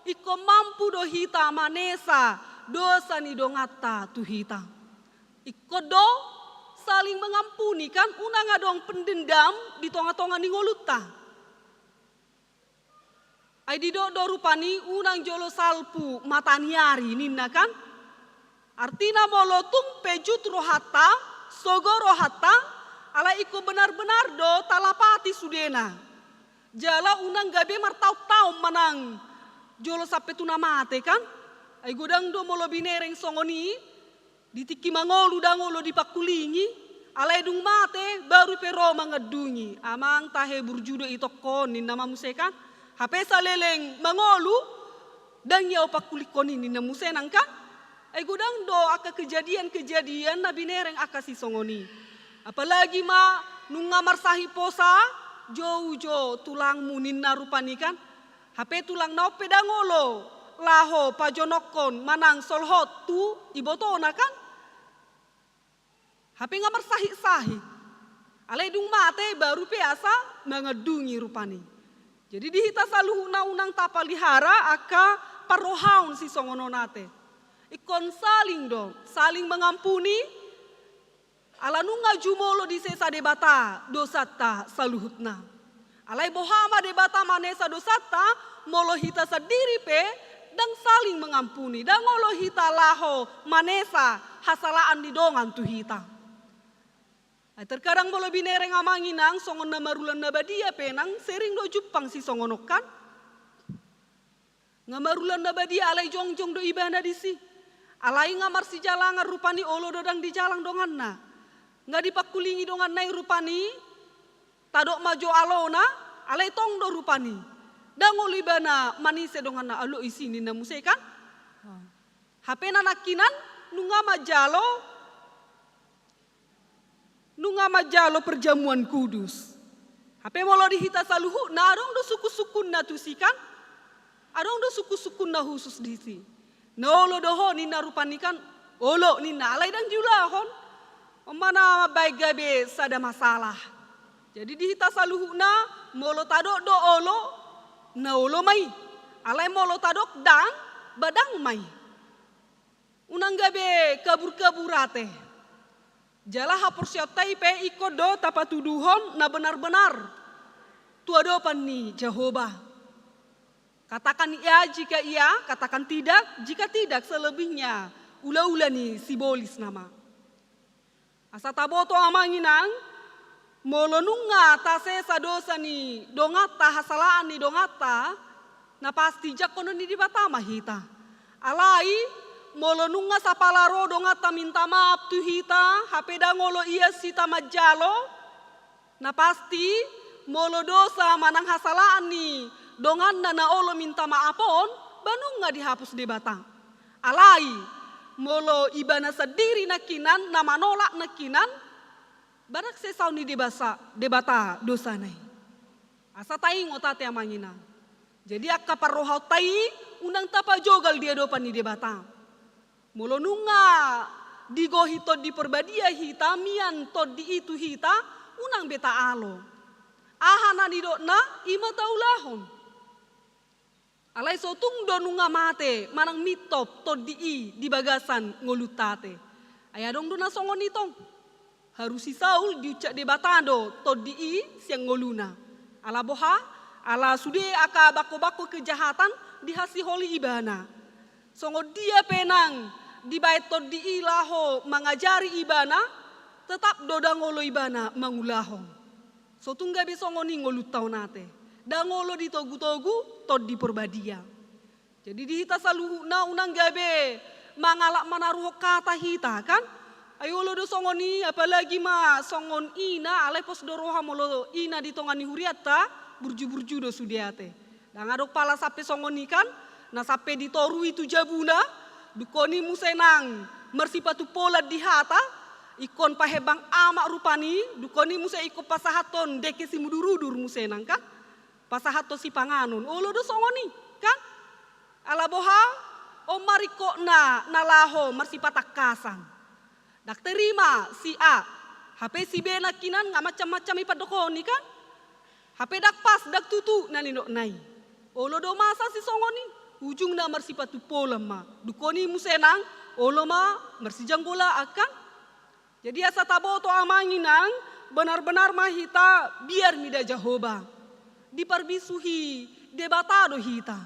ingkon mampu do hita manesa dosa ni donganta tu hita. Ingkon do saling mengampuni kan, unang adong pendendam di tonga-tonga ni ngolunta. Ai didok do rupani unang jolo salpu mata ni ari ninna kan. Artina molo tung pe jut rohanta, sogo rohanta, alai ingkon benar-benar do talapati sudena. Jala unang gabe martaon-taon manang jolo sampe tu na mate kan. Ai godang do molo binereng songon i, di tingki mangolu ndang olo dipangkulingi, alai dung mate baru pe ro mangandungi. Amang, tahe burju do itongkon ninna ma muse kan. Hape saleleng mangolu, ndang ia hupangkulingkon i ninna muse nang kan. Ai godang do angka kejadian-kejadian na binereng angka sisongon i. Apalagi ma nunga marsahit posa, jou jo tulangmu ninna rupani kan. Hape tulang na on pe ndang olo laho pajonongkon manang solhot tu ibotona kan. Hape nga marsahit-sahit. Alai dung mate baru pe asa mangandungi rupani. Jadi di hita saluhutna unang tapalihara angka parrohaon sisongon on ate. Ingkon saling do, saling mengampuni. Ala nunga jumolo disesa Debata dosanta saluhutna. Alai boha ma Debata manesa dosanta, molo hita sandiri pe ndang saling mengampuni, ndang olo hita laho manesa hasalaan ni dongan tu hita. Ai terkadang molo binereng amang inang songon na marulan na badia pe nang sering do jumpang sisongon on kan. Nga marulan na badia alai jongjong do ibana disi. Alai nga marsijalangan rupani, olo do ndang dijalang donganna. Nga dipangkulingi donganna i rupani, tadok ma jo alona, alai tong do rupani. Ndang olo ibana manise donganna, olo isi ninna muse kan. Hape na nangkinan nunga manjalo Nunga manjalo perjamuan kudus. Hape molo di hita saluhutna adong do sungkun-sungkunna tusi kan? Adong do sungkun-sungkunna khusus disi. Na olo do ho ninna rupani kan, olo ninna alai ndang diulahon. On ma na mambaen gabe sada masalah. Jadi di hita saluhutna molo tadok do olo, na olo ma i. Alai molo tadok ndang, ba ndang ma i. Unang gabe kabur-kabur ate. Jala haporseaonta i pe ingkon do tapatuduhon na benar-benar tu adopan ni Jahowa. Katakan iya jika iya, katakan tidak jika tidak, selebihnya ula-ula ni sibolis nama. Asa taboto amang inang, molo nunga tasesa dosa ni donganta, hasalaan ni donganta, na pasti jangkonon ni Debata ma hita. Alai, molo nunga sapala ro donganta minta maaf tu hita, hape ndang olo ias hita manjalo, na pasti molo dosa manang hasalaan ni donganna na olo minta maaf on, ba nunga dihapus Debata. Alai, Molo ibana sandiri nangkinan na manolak nangkinan, ba ndang sesaon ni Debata, Debata dosana i. Asa taingot ate amang inang. Jadi angka parrohaonta i unang tapajogal di adopan ni Debata. Molo nunga digohi Tondi Porbadia hita, mian Tondi i tu hita, unang be taalo. Aha na nidokna, i ma taulahon. Alai so tung do nunga mate manang mintop Tondi i di bagasan ngolunta ate. Ai adong do na songon i tong. Haru si Saul diuncak Debata do Tondi i sian ngoluna. Ala boha? Ala sude angka bangko-bangko kejahatan dihasiholi ibana. Songon dia pe nang dibaen Tondi i laho mangajari ibana, tetap do ndang olo ibana mangulahon. So tung gabe songon i ngolunta on ate. Ndang olo ditogu-togu Tondi Porbadia. Jadi di hita saluhutna unang gabe mangalap manaruhon hata hita kan? Ai olo do songon i, apalagi ma songon ina, alai pos do roha molo ina di tonga ni hurianta, burju-burju do sude ate. Ndang adong pala sampe songon i kan, na sampe ditorui tu jabuna, dungkon i muse nang marsipatupolan di hata, ingkon pahembang amak rupani, dungkon i muse ingkon pasahathon dengke simudur-udur muse nang kan, pasahathon sipanganon, olo do songon i kan. Ala boha? On ma ringkotna na laho marsipatangkasan. Ndang terima si A, hape si B nangkinan nga macam-macam i pandokon i kan. Hape ndang pas, ndang tutu na nidokna i. Olo do masa si songon i, ujungna marsipatupolan ma. Dungkon i muse nang olo ma marsijanggolaan kan. Jadi asa taboto amang inang, benar-benar ma hita biar mida Jahowa. Diparbisuhi Debata do hita.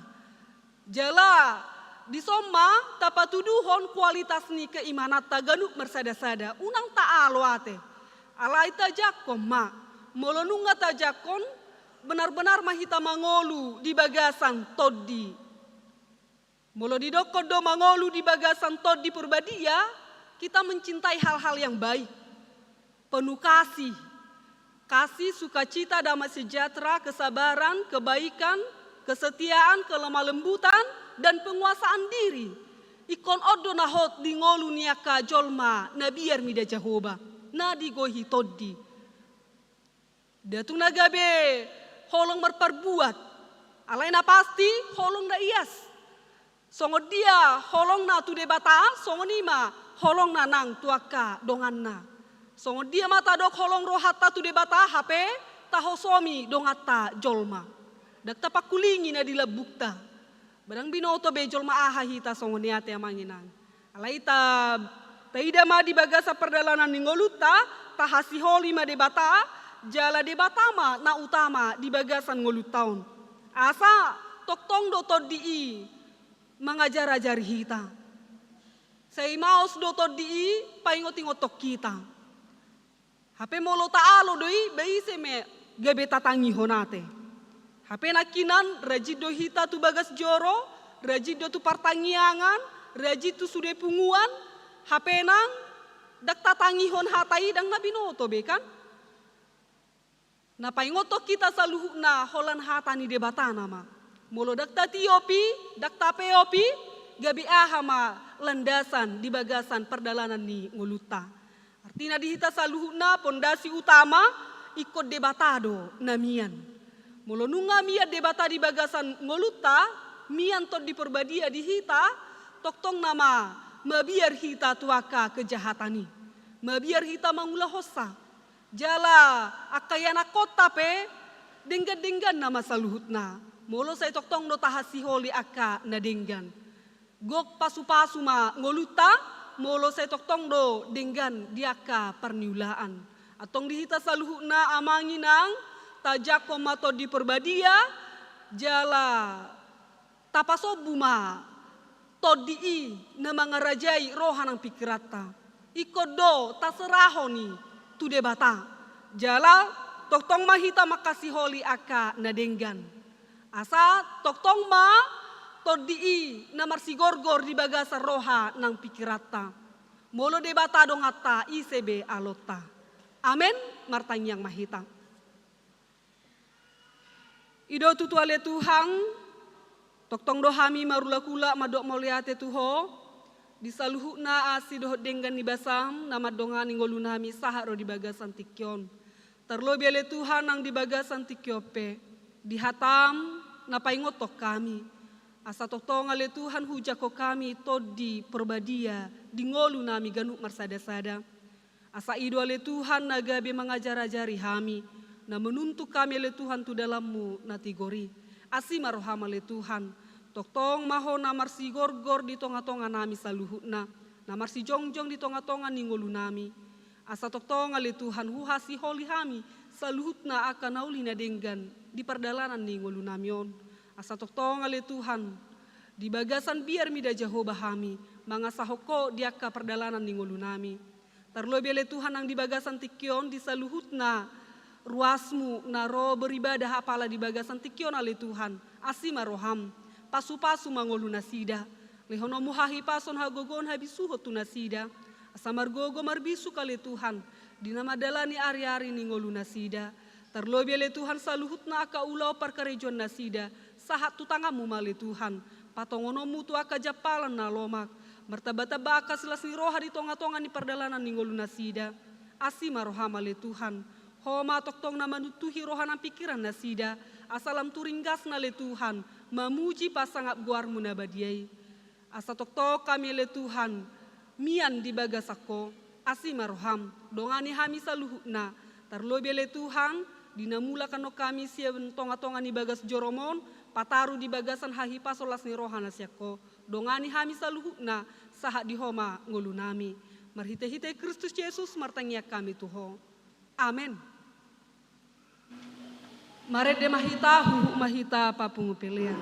Jala dison ma tapatuduhon kualitas ni keimananta ganup marsada-sada, unang taalo ate. Alai tajangkon ma, molo nunga tajangkon, benar-benar ma hita mangolu di bagasan Tondi. Molo didokkon do mangolu di bagasan Tondi Porbadia, kita mencintai hal-hal yang baik. Penuh kasih. Kasih, sukacita, damai sejahtera, kesabaran, kebaikan, kesetiaan, kelemah lembutan, dan penguasaan diri. Ingkon on do na hot di ngolu ni angka jolma na biar mida Jahowa, na digohi Tondi. Nda tung na gabe holong marparbuat, alai na pasti holong na ias. Songon dia holongna tu Debata, songon i ma holongna nang tu angka donganna. Songon dia ma tadok holong rohanta tu Debata, hape tahosomi donganta jolma. Ndang tapangkulingi na di lambungta. Ba ndang binoto be jolma aha hita songon i ate amang inang. Alai ta, taida ma di bagasan pardalanan ni ngolunta, tahasiholi ma Debata, jala Debata ma na utama di bagasan ngolunta on. Asa tongtong do Tondi i mangajar-ajari hita. Sai maos do Tondi i paingot-ingothon hita. Hape molo taalo do i, ba ise ma gabe tatangihon ate. Hape nangkinan rajin do hita tu bagas joro, rajin do tu partangiangan, rajin tu sude punguan, hape nang ndang tatangihon hata i ndang na binoto be kan. Na paingothon hita saluhutna holan hata ni Debata nama. Molo ndang tatiop i, ndang tapeop i, gabe aha ma landasan di bagasan pardalanan ni ngolunta. Artina di hita saluhutna pondasi utama ingkon Debata do na mian. Molo nunga mian Debata di bagasan ngolunta, mian Tondi Porbadia di hita, tongtong nama mabiar hita tu angka kejahatan i. Mabiar hita mangulahonsa. Jala angka ianakhonta pe denggan-denggan nama saluhutna. Molo sai tongtong do tahasiholi angka na denggan. Gok pasu-pasu ma ngolunta, molo sai tongtong do denggan di angka parniulaan. Antong di hita saluhutna amang inang, tajangkon ma Tondi Porbadia, jala tapasombu ma Tondi i na mangarajai roha nang pingkiranta. Ingkon do taserahon i tu Debata. Jala tongtong ma hita manghasiholi angka na denggan. Asa tongtong ma Tondi i na marsigorgor di bagasan roha nang pingkiranta. Molo Debata donganta, ise be alonta. Amen. Martangiang ma hita. I do tutu ale Tuhan, tongtong do hami marulak-ulak mandok mauliate tu Ho. Di saluhutna asi dohot denggan ni basam na mandongani ngolunami sahat ro di bagasan tingki on. Tarlobi ale Tuhan nang di bagasan tingki on pe, di hatam na paingothon hami. Asa tongtong ale Tuhan hujangkon hami Tondi Porbadia di ngolunami ganup marsada-sada. Asa i do ale Tuhan na gabe mangajar-ajari hami, na manuntun hami ale Tuhan tu dalanmu na tigor i. Asi ma roham ale Tuhan, tongtong ma ho na marsigorgor di tonga-tonga nami saluhutna, na marsijongjong di tonga-tonga ni ngolunami. Asa tongtong ale Tuhan huhasiholi hami saluhutna angka na uli na denggan di pardalanan ni ngolunami on. Asa tongtong ale Tuhan, di bagasan biar mida Jahowa hami mangasahon ho di angka pardalanan ni ngolunami. Tarlobi ale Tuhan nang di bagasan tingki on di saluhutna ruasmu na ro beribadah apala di bagasan tingki on ale Tuhan, asi ma roham, pasu-pasu ma ngolu nasida. Lehononmu hahipason, hagogoon, habisuhon tu nasida, asa margogo marbisuk ale Tuhan di na mandalani ari-ari ni ngolu nasida. Tarlobi ale Tuhan saluhutna angka ulaon parkarejoan nasida, sahat tu tanganmu ma ale Tuhan. Patongononmu tu angka jampalan na lomak, martamba-tamba angka silas ni roha di tonga-tonga ni pardalanan ni ngolu nasida. Asi ma roham ale Tuhan, ho ma tongtong na manuntuhi roha nang pingkiran nasida, asa lam tu ringgasna ale Tuhan mamuji pasangap goarmu na badia i. Asa tongtong hami ale Tuhan mian di bagasan ho, asi ma roham, dongani hami saluhutna. Tarlobi ale Tuhan, di na mulak annon hami sian tonga-tonga ni bagas jorom on, pataru di bagasan hahipason las ni roha na sian ho. Dongani hami saluhutna, sahat di ho ma ngolunami. Marhite-hite Kristus Jesus martangiang hami tu ho. Amen. Marende ma hita, huhut ma hita papungu pelean.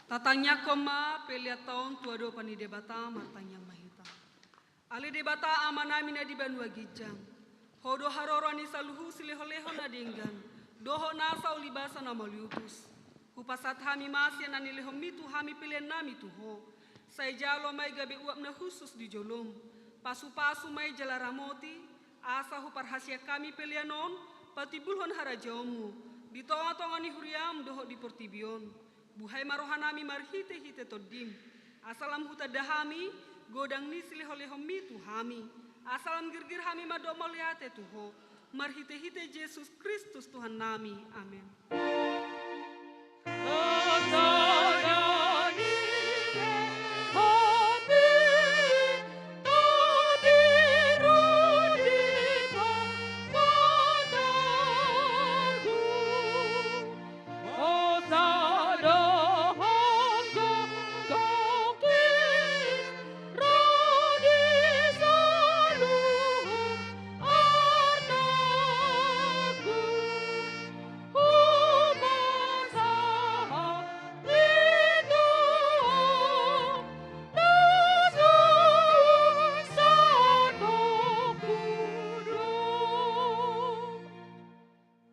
Tatangiangkon ma peleanta on tu adopan ni Debata. Martangiang ma hita. Ale Debata Amanami na di banua ginjang, Ho do haroro ni saluhut silehonlehon na denggan dohot nasa ulibasa na mauliutus. Hupasahat hami ma sian na nilehonMi tu hami peleannami tu Ho. Sai jalo ma i gabe uap na hushus di jolom. Pasupasu ma i jala ramoti, asa huparhaseang hami pelean on patimbulhon harajaonMu di tongatonga ni huriaM dohot di portibi on. Buhai ma rohanami marhitehite TondiM, asa lam hutanda hami godang ni silehonlehonMi tu hami, asa lam girgir hami mandok mauliate tu Ho, marhitehite Jesus Kristus Tuhannami. Amen.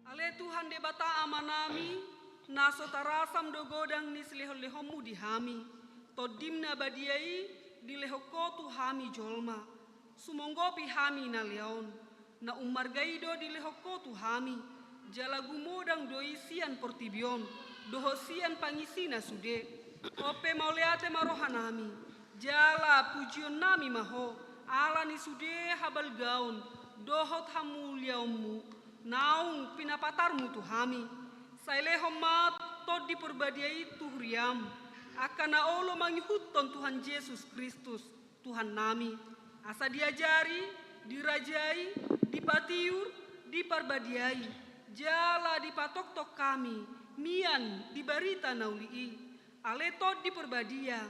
Ale Tuhan Debata Amanami, na so tarasam do godang ni silehonlehonMu di hami. TondiM na badia i dilehon Ho tu hami jolma. Sumonggopi hami na lea on. Na ummarga i do dilehon Ho tu hami, jala gumodang do i sian portibi on dohot sian pangisina sude. On pe mauliate ma rohanami, jala pujionnami ma Ho, ala ni sude habalgaon dohot hamuliaonMu naung pinapatarMu tu hami. Sai lehon ma Tondi Parbadia i tu huriaM angka na olo mangihuthon Tuhan Jesus Kristus, Tuhannami, asa diajari, dirajai, dipatiur, diparbadiai, jala dipatoktok hami mian di barita na uli i. Ale Tondi Parbadia,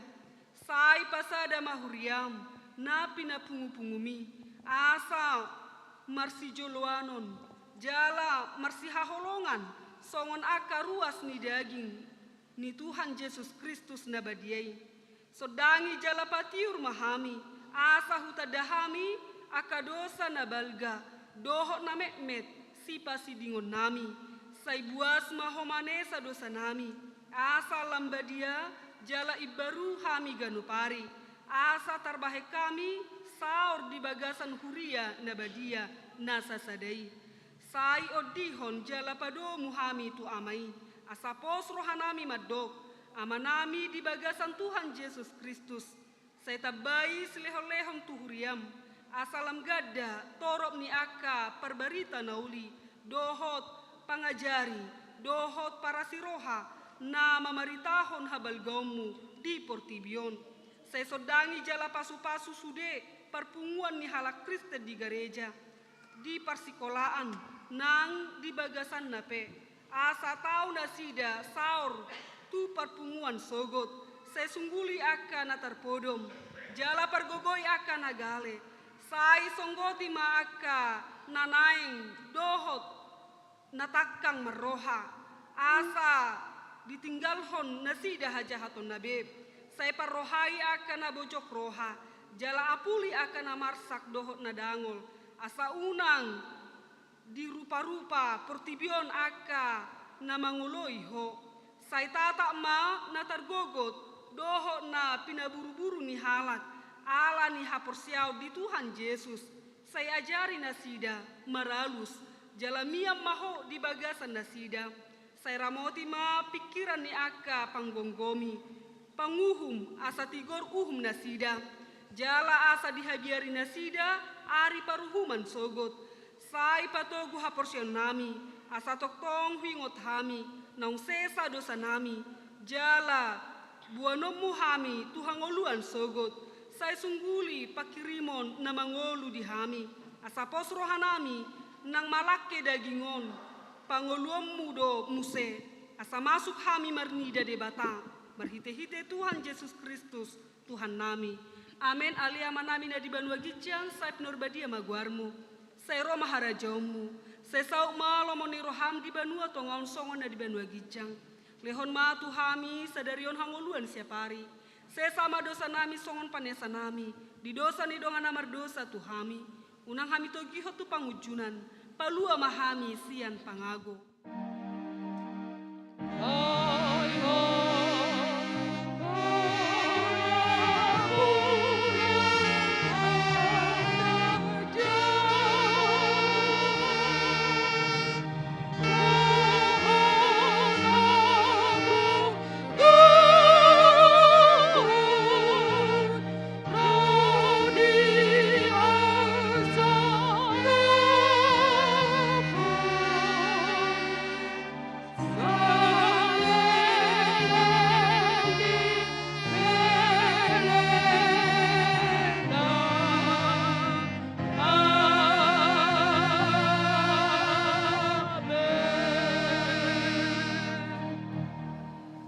sai pasada ma huriaM na pinapungupunguMi, asa marsijoloanon jala marsihaholongan songon angka ruas ni daging ni Tuhan Jesus Kristus na badia i. Sondangi jala patiur ma hami, asa hutanda hami angka dosa na balga dohot na metmet sipasidingonnami. Sai buas ma Ho manesa dosanami, asa lam badia jala imbaru hami ganup ari, asa tarbahen hami saor di bagasan huria na badia na sasada i. Sai ondihon jala padomu hami tu Ama i, asa pos rohanami mandok, Amanami di bagasan Tuhan Jesus Kristus, sai tambai silehonlehon tu huriaM, asa lam ganda torop ni angka parbarita na uli, dohot pangajari, dohot parasiroha na mamaritahon habalgaonMu di portibi on. Sai sondangi jala pasupasu sude parpunguan ni halak Kristen di gareja, di parsikolaan nang di bagasanna pe, asa tau nasida saor tu parpunguan sogot. Sai sungguli angka na tarpodom, jala pargogoi angka na gale. Sai songgoti ma angka na naeng dohot na tangkang marroha, asa ditinggalhon nasida hajahatonna be. Sai parrohai angka na bojok roha, jala apuli angka na marsak dohot na dangol, asa unang diruparupa portibi on angka na mangoloi Ho. Sai tatap ma na targogot dohot na pinaburuburu ni halak ala ni haporseaon di Tuhan Jesus. Sai ajari nasida maralus, jala mian ma Ho di bagasan nasida. Sai ramoti ma pingkiran ni angka panggomgomi, panguhum, asa tigor uhum nasida, jala asa dihabiari nasida ari paruhuman sogot. Sai patogu haporseaonnami, asa tongtong huingot hami naung sesa dosanami, jala boanonmu hami tu hangoluan sogot. Sai sungguli pangkirimon na mangolu di hami, asa pos rohanami nang malangke daging on. Pangoluonmu do muse, asa masuk hami marnida Debata, marhitehite Tuhan Jesus Kristus, Tuhannami. Amen. Ale Amanami na di banua ginjang, sai pinarbadia ma goarmu. Sai ro ma harajaonmu. Sai saut ma lomo ni roham di banua tonga on songon na di banua ginjang. Lehon ma tu hami sadari on hangoluan siapari. Sesa ma dosanami songon panesanami di dosa ni dongan na mardosa tu hami. Unang hami togihon tu pangunjunan, palua ma hami sian pangago.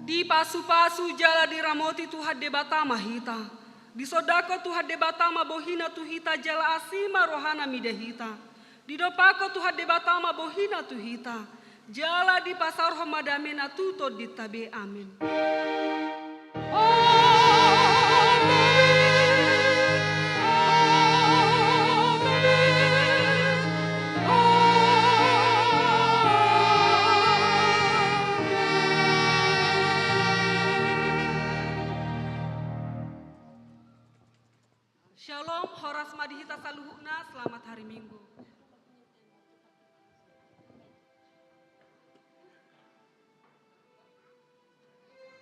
Dipasupasu jala diramoti Tuhan Debata ma hita. Disondangkon Tuhan Debata ma bohina tu hita jala asi ma rohana mida hita. Didompakkon Tuhan Debata ma bohina tu hita. Jala dipasaorhon ma damena tu tondinta be. Amen.